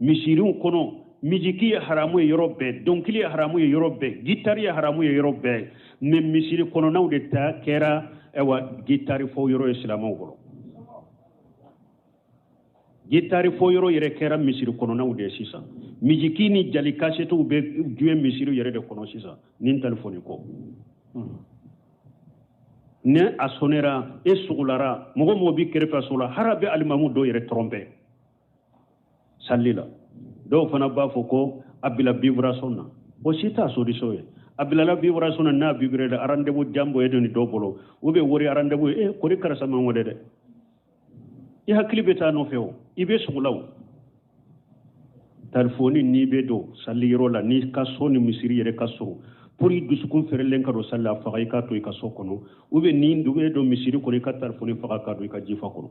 misiriw kɔnɔ, misiki ye haramu ye yɔrɔ bɛɛ, dɔnkili ye haramu ye yɔrɔ bɛɛ, gitari ye haramu ye yɔrɔ bɛɛ, mais misiri kɔnɔnaw de ta kɛra ayiwa gitari fɔ yɔrɔ ye silamɛw bolo. Gitari fɔ yɔrɔ yɛrɛ kɛra misiri kɔnɔnaw de ye sisan. Misiki ni jali kasɛtiw bɛ jouer misiri yɛrɛ de kɔnɔ sisan ni telefɔni ko. Ni a sɔnnera e sugulara, mɔgɔ mɔgɔ b'i kɛrɛfɛ a sola, hali a bɛ alimamu dɔw yɛrɛ tromper sali la. Dɔw fana b'a fɔ ko a bila vibration na, o si t'a solution ye. A bilala vibration na, n'a vibré la, rendez-vous jambo ye ni dɔw bolo, ou bien wari rendez-vous ye, kori karisa man wele dɛ, i hakili bɛ taa nɔfɛ o, i bɛ sugula o. Telefɔni n'i bɛ don sali yɔrɔ la, n'i ka so ni misiri yɛrɛ ka surun, pour i dusukun fɛrɛlen ka don sali la, a faga i k'a to i ka so kɔnɔ, ou bien ni bɛ don misiri kɔnɔ, i ka telefɔni faga k'a don i ka jifa kɔnɔ.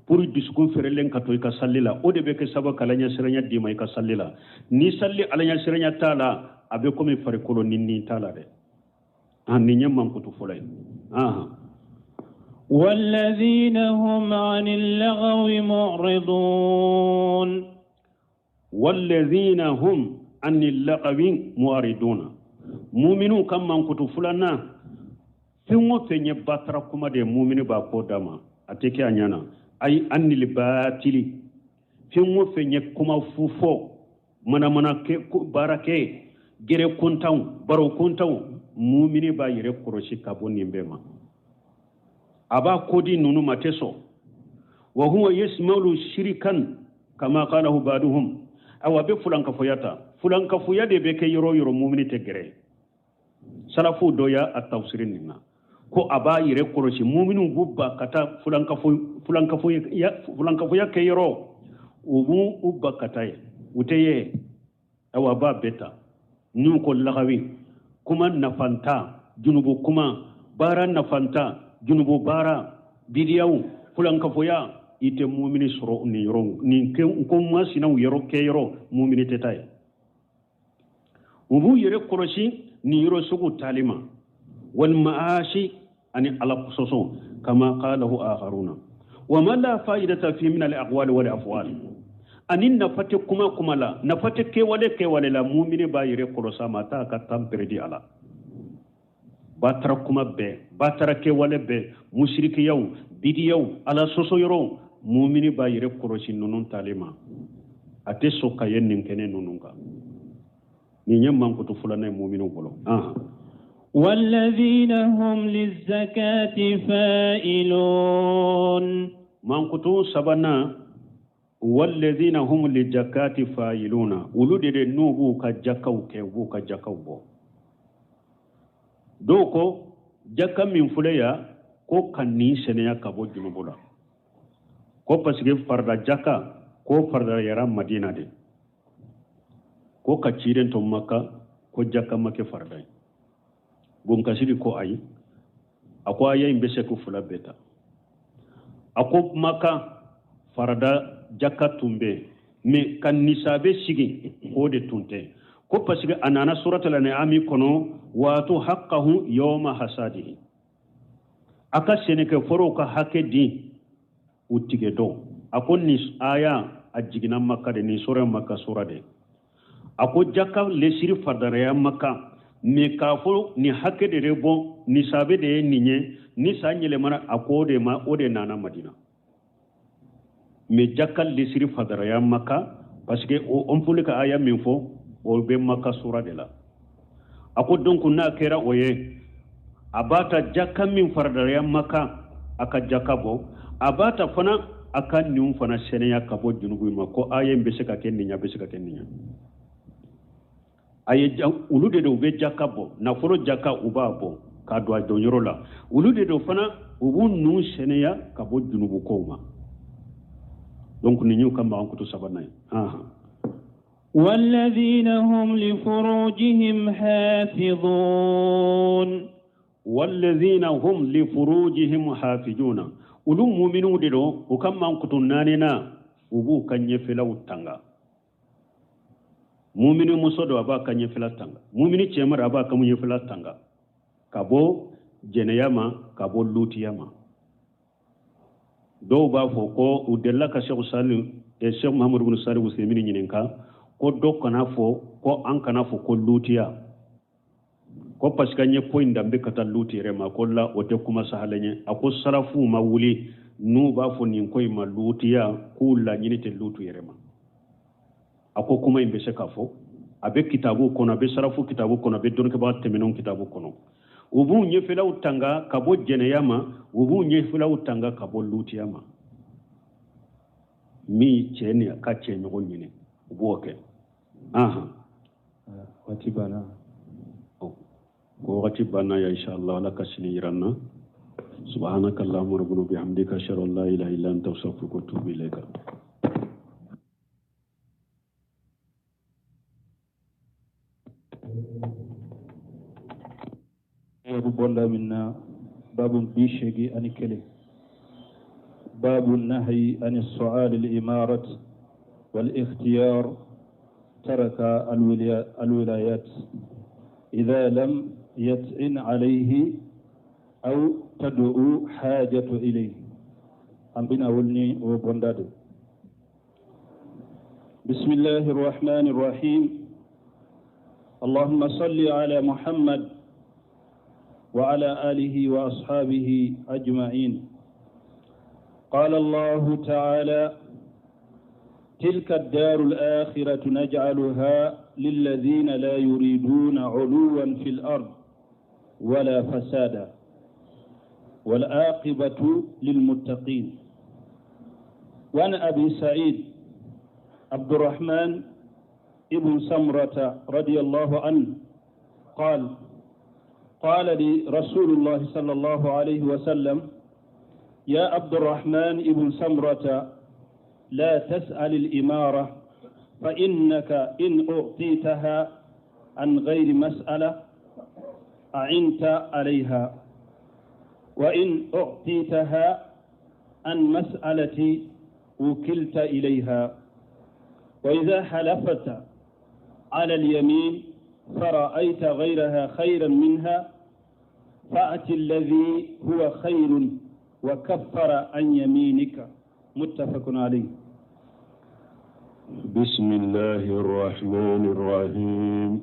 Pour dusukun fɛrɛlen ka to i ka sali la, o de bɛ kɛ sababu ka alaɲɛsiranya d'i ma i ka sali la. Ni sali alaɲɛsiranya t'a la, a bɛ komi farikolo ni nin t'a la dɛ. Nin ye mankutu fɔlɔ ye. والذين هم عن اللغو معرضون. والذين هم عن اللغو معرضون. مؤمنون كم mankutu fulana fɛn o fɛn ye batara kuma de ye, mumini b'a ko d'a ma, a tɛ kɛ a ɲɛ na. Ayi anil batili, fɛn o fɛn ye kuma fu fɔ, manamana baara kɛ, gere kuntanw, baro kuntanw, mumini b'a yɛrɛ kɔlɔsi ka bɔ nin bɛɛ ma. A b'a ko di ninnu ma, tɛ sɔn. Wa huwa yasmalu shirikan kama qalahu ba'duhum. Awa a bɛ fulankafoya ta, fulankafoya de bɛ kɛ yɔrɔ o yɔrɔ, mumini tɛ gɛrɛ. Salafu dɔ y'a tafsiri nin na ko a b'a yɛrɛ kɔlɔsi, muminiw b'u ba ka taa fulankafoya kɛ yɔrɔ, u b'u ba ka taa yen, u tɛ ye. Awa a b'a bɛɛ ta. N'u ko lagawi, kuma nafanta, junubu kuma, baara nafanta, junubu baara, bidiyaw, fulankafoya, i tɛ mumini sɔrɔ nin yɔrɔ nin ko masinaw yɔrɔ kɛyɔrɔ, mumini tɛ taa yen. U b'u yɛrɛ kɔlɔsi nin yɔrɔ sugu taali ma. Wal maasi ani ala sɔsɔ, kama qalahu akharuna wa ma la fa'idata fi min al aqwali wal afwal. Ani nafa tɛ kuma kuma la, nafa tɛ kɛwale kɛwale la, mumini b'a yɛrɛ kɔlɔsi a ma, a t'a ka temps pɛrɛdi a la. Batara kuma bɛɛ, batara kɛwale bɛɛ, musirikiyaw, bidiyaw, ala sɔsɔ yɔrɔw, mumini b'a yɛrɛ kɔlɔsi ninnu taali ma. A tɛ sɔn ka ye nin kɛnɛ ninnu kan. Nin ye mankutu filanan ye muminiw bolo. والذين هم للزكاة فاعلون. Mankutu sabanan, والذين هم للزكاة فاعلون. Olu de n'u b'u ka jakaw kɛ, u b'u ka jakaw bɔ. Dɔw ko jaka min filɛ yan, ko ka nin sɛnɛya ka bɔ junubu la, ko parce que farida jaka ko faridayara Madina de, ko ka ciden to Maka ko jaka ma kɛ farida ye. Bonkasiri ko ayi, a ko aya in bɛ se k'u fila bɛɛ ta. A ko Maka farida jaka tun bɛ yen, mais ka nisabe sigi k'o de tun tɛ, ko parce que a nana suratul an'am kɔnɔ, waatu haqqahu yawma hasadihi, a ka sɛnɛkɛ forow ka hakɛ di u tigɛ dɔn. A ko nin aya a jiginna Maka de, nin sura Maka sura de. A ko jaka lesiri faridaya Maka, mais k'a fɔ nin hakɛ de bɛ bɔ, nisabe de ye nin ye, ni san yɛlɛmana, a ko o de ma, o de nana Madina. Mais jaka lesiri faridaya Maka, parce que o on fuli ka aya min fɔ, o bɛ Maka sura de la. A ko donc n'a kɛra o ye, a b'a ta jaka min faridaya Maka, a ka jaka bɔ, a b'a ta fana a ka ninw fana sɛnɛya ka bɔ junubu ma, ko aya in bɛ se ka kɛ nin ye, a bɛ se ka kɛ nin ye. A ye olu de don u bɛ jaka bɔ, nafolo jaka u b'a bɔ k'a don a donyɔrɔ la. Olu de don fana u b'u nun sɛnɛya ka bɔ junubu kow ma. Donc nin y'u ka mankutu sabanan ye. والذين هم لفروجهم حافظون. والذين هم لفروجهم حافظون. Olu muminuw de don, u ka mankutu naaninan, u b'u ka ɲɛfɛlaw tanga. Mumini muso dɔ a b'a ka ɲɛfɛla tanga, mumini cɛman a b'a ka ɲɛfɛla tanga ka bɔ jɛnɛya ma, ka bɔ lutiya ma. Dɔw b'a fɔ ko u delila ka Cheikh Salihu, Cheikh Muhammadu bin Salihu Usemini ɲininka ko dɔ kana fɔ ko an kana fɔ ko lutiya, ko parce que an ye ko in danbe ka taa luti yɛrɛ ma, ko la o tɛ kuma sahalen ye. A ko sarafuw ma wuli n'u b'a fɔ nin ko in ma lutiya, k'u laɲini tɛ lutu yɛrɛ ma. A ko kuma in bɛ se ka fɔ, a bɛ kitabu kɔnɔ, a bɛ sarafu kitabu kɔnɔ, a bɛ dɔnnikɛbaga tɛmɛnenw kitabu kɔnɔ. U b'u ɲɛfɛlaw tanga ka bɔ jɛnɛya ma, u b'u ɲɛfɛlaw tanga ka bɔ lutiya ma. Min cɛ ni a ka cɛ ɲɔgɔn ɲini, u b'o kɛ. Waati banna. Ko wagati banna ya, inshallah ala ka sini yira n na. Subhanaka allahumma rabbana bihamdika, ashhadu an la ilaha illa anta, astaghfiruka wa atubu ilayka. Bonda minna babu 81, babu nahyi an as-su'al al-imarat wal-ikhtiyar taraka al-wilayat idha lam yat'in alayhi aw tad'u hajatu ilayhi. An bina wulni o bondade. Bismillahir rahmanir rahim. Allahumma salli ala Muhammad وعلى آله وأصحابه أجمعين. قال الله تعالى: تلك الدار الآخرة نجعلها للذين لا يريدون علوا في الأرض ولا فسادا والعاقبة للمتقين. وعن أبي سعيد عبد الرحمن ابن سمرة رضي الله عنه قال: قال لي رسول الله صلى الله عليه وسلم: يا عبد الرحمن ابن سمرة، لا تسأل الإمارة فإنك إن أعطيتها عن غير مسألة أعنت عليها، وإن أعطيتها عن مسألة وكلت إليها. وإذا حلفت على اليمين فرأيت غيرها خيرا منها فأت الذي هو خير وكفر عن يمينك. متفق عليه. بسم الله الرحمن الرحيم،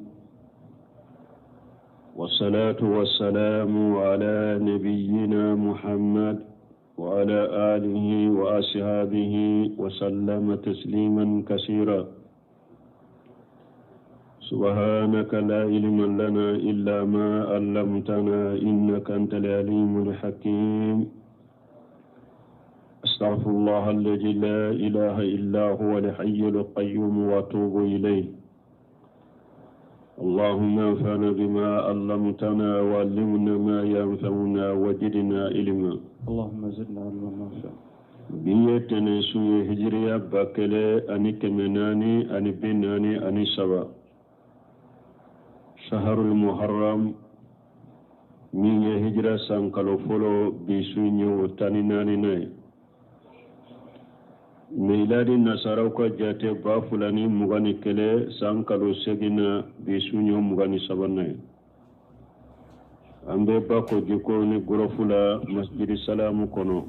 والصلاة والسلام على نبينا محمد وعلى آله وأصحابه وسلم تسليما كثيرا. سبحانك لا علم لنا إلا ما علمتنا إنك أنت العليم الحكيم. أستغفر الله الذي لا إله إلا هو الحي القيوم وأتوب إليه. اللهم انفعنا بما علمتنا وعلمنا ما ينفعنا وزدنا علما. اللهم زدنا علما نافعا. Bi ye tɛnɛn su ye, hijiriya 1443, saharul muharram, min ye hijira san kalo fɔlɔ, bi su ye o 14nan ye. Miladi nasaraw ka jate, 2021 san kalo seginna, bi su ye 23nan ye. An bɛ Ba Jikɔrɔni gɔrɔfu la, Masjidi Salamu kɔnɔ.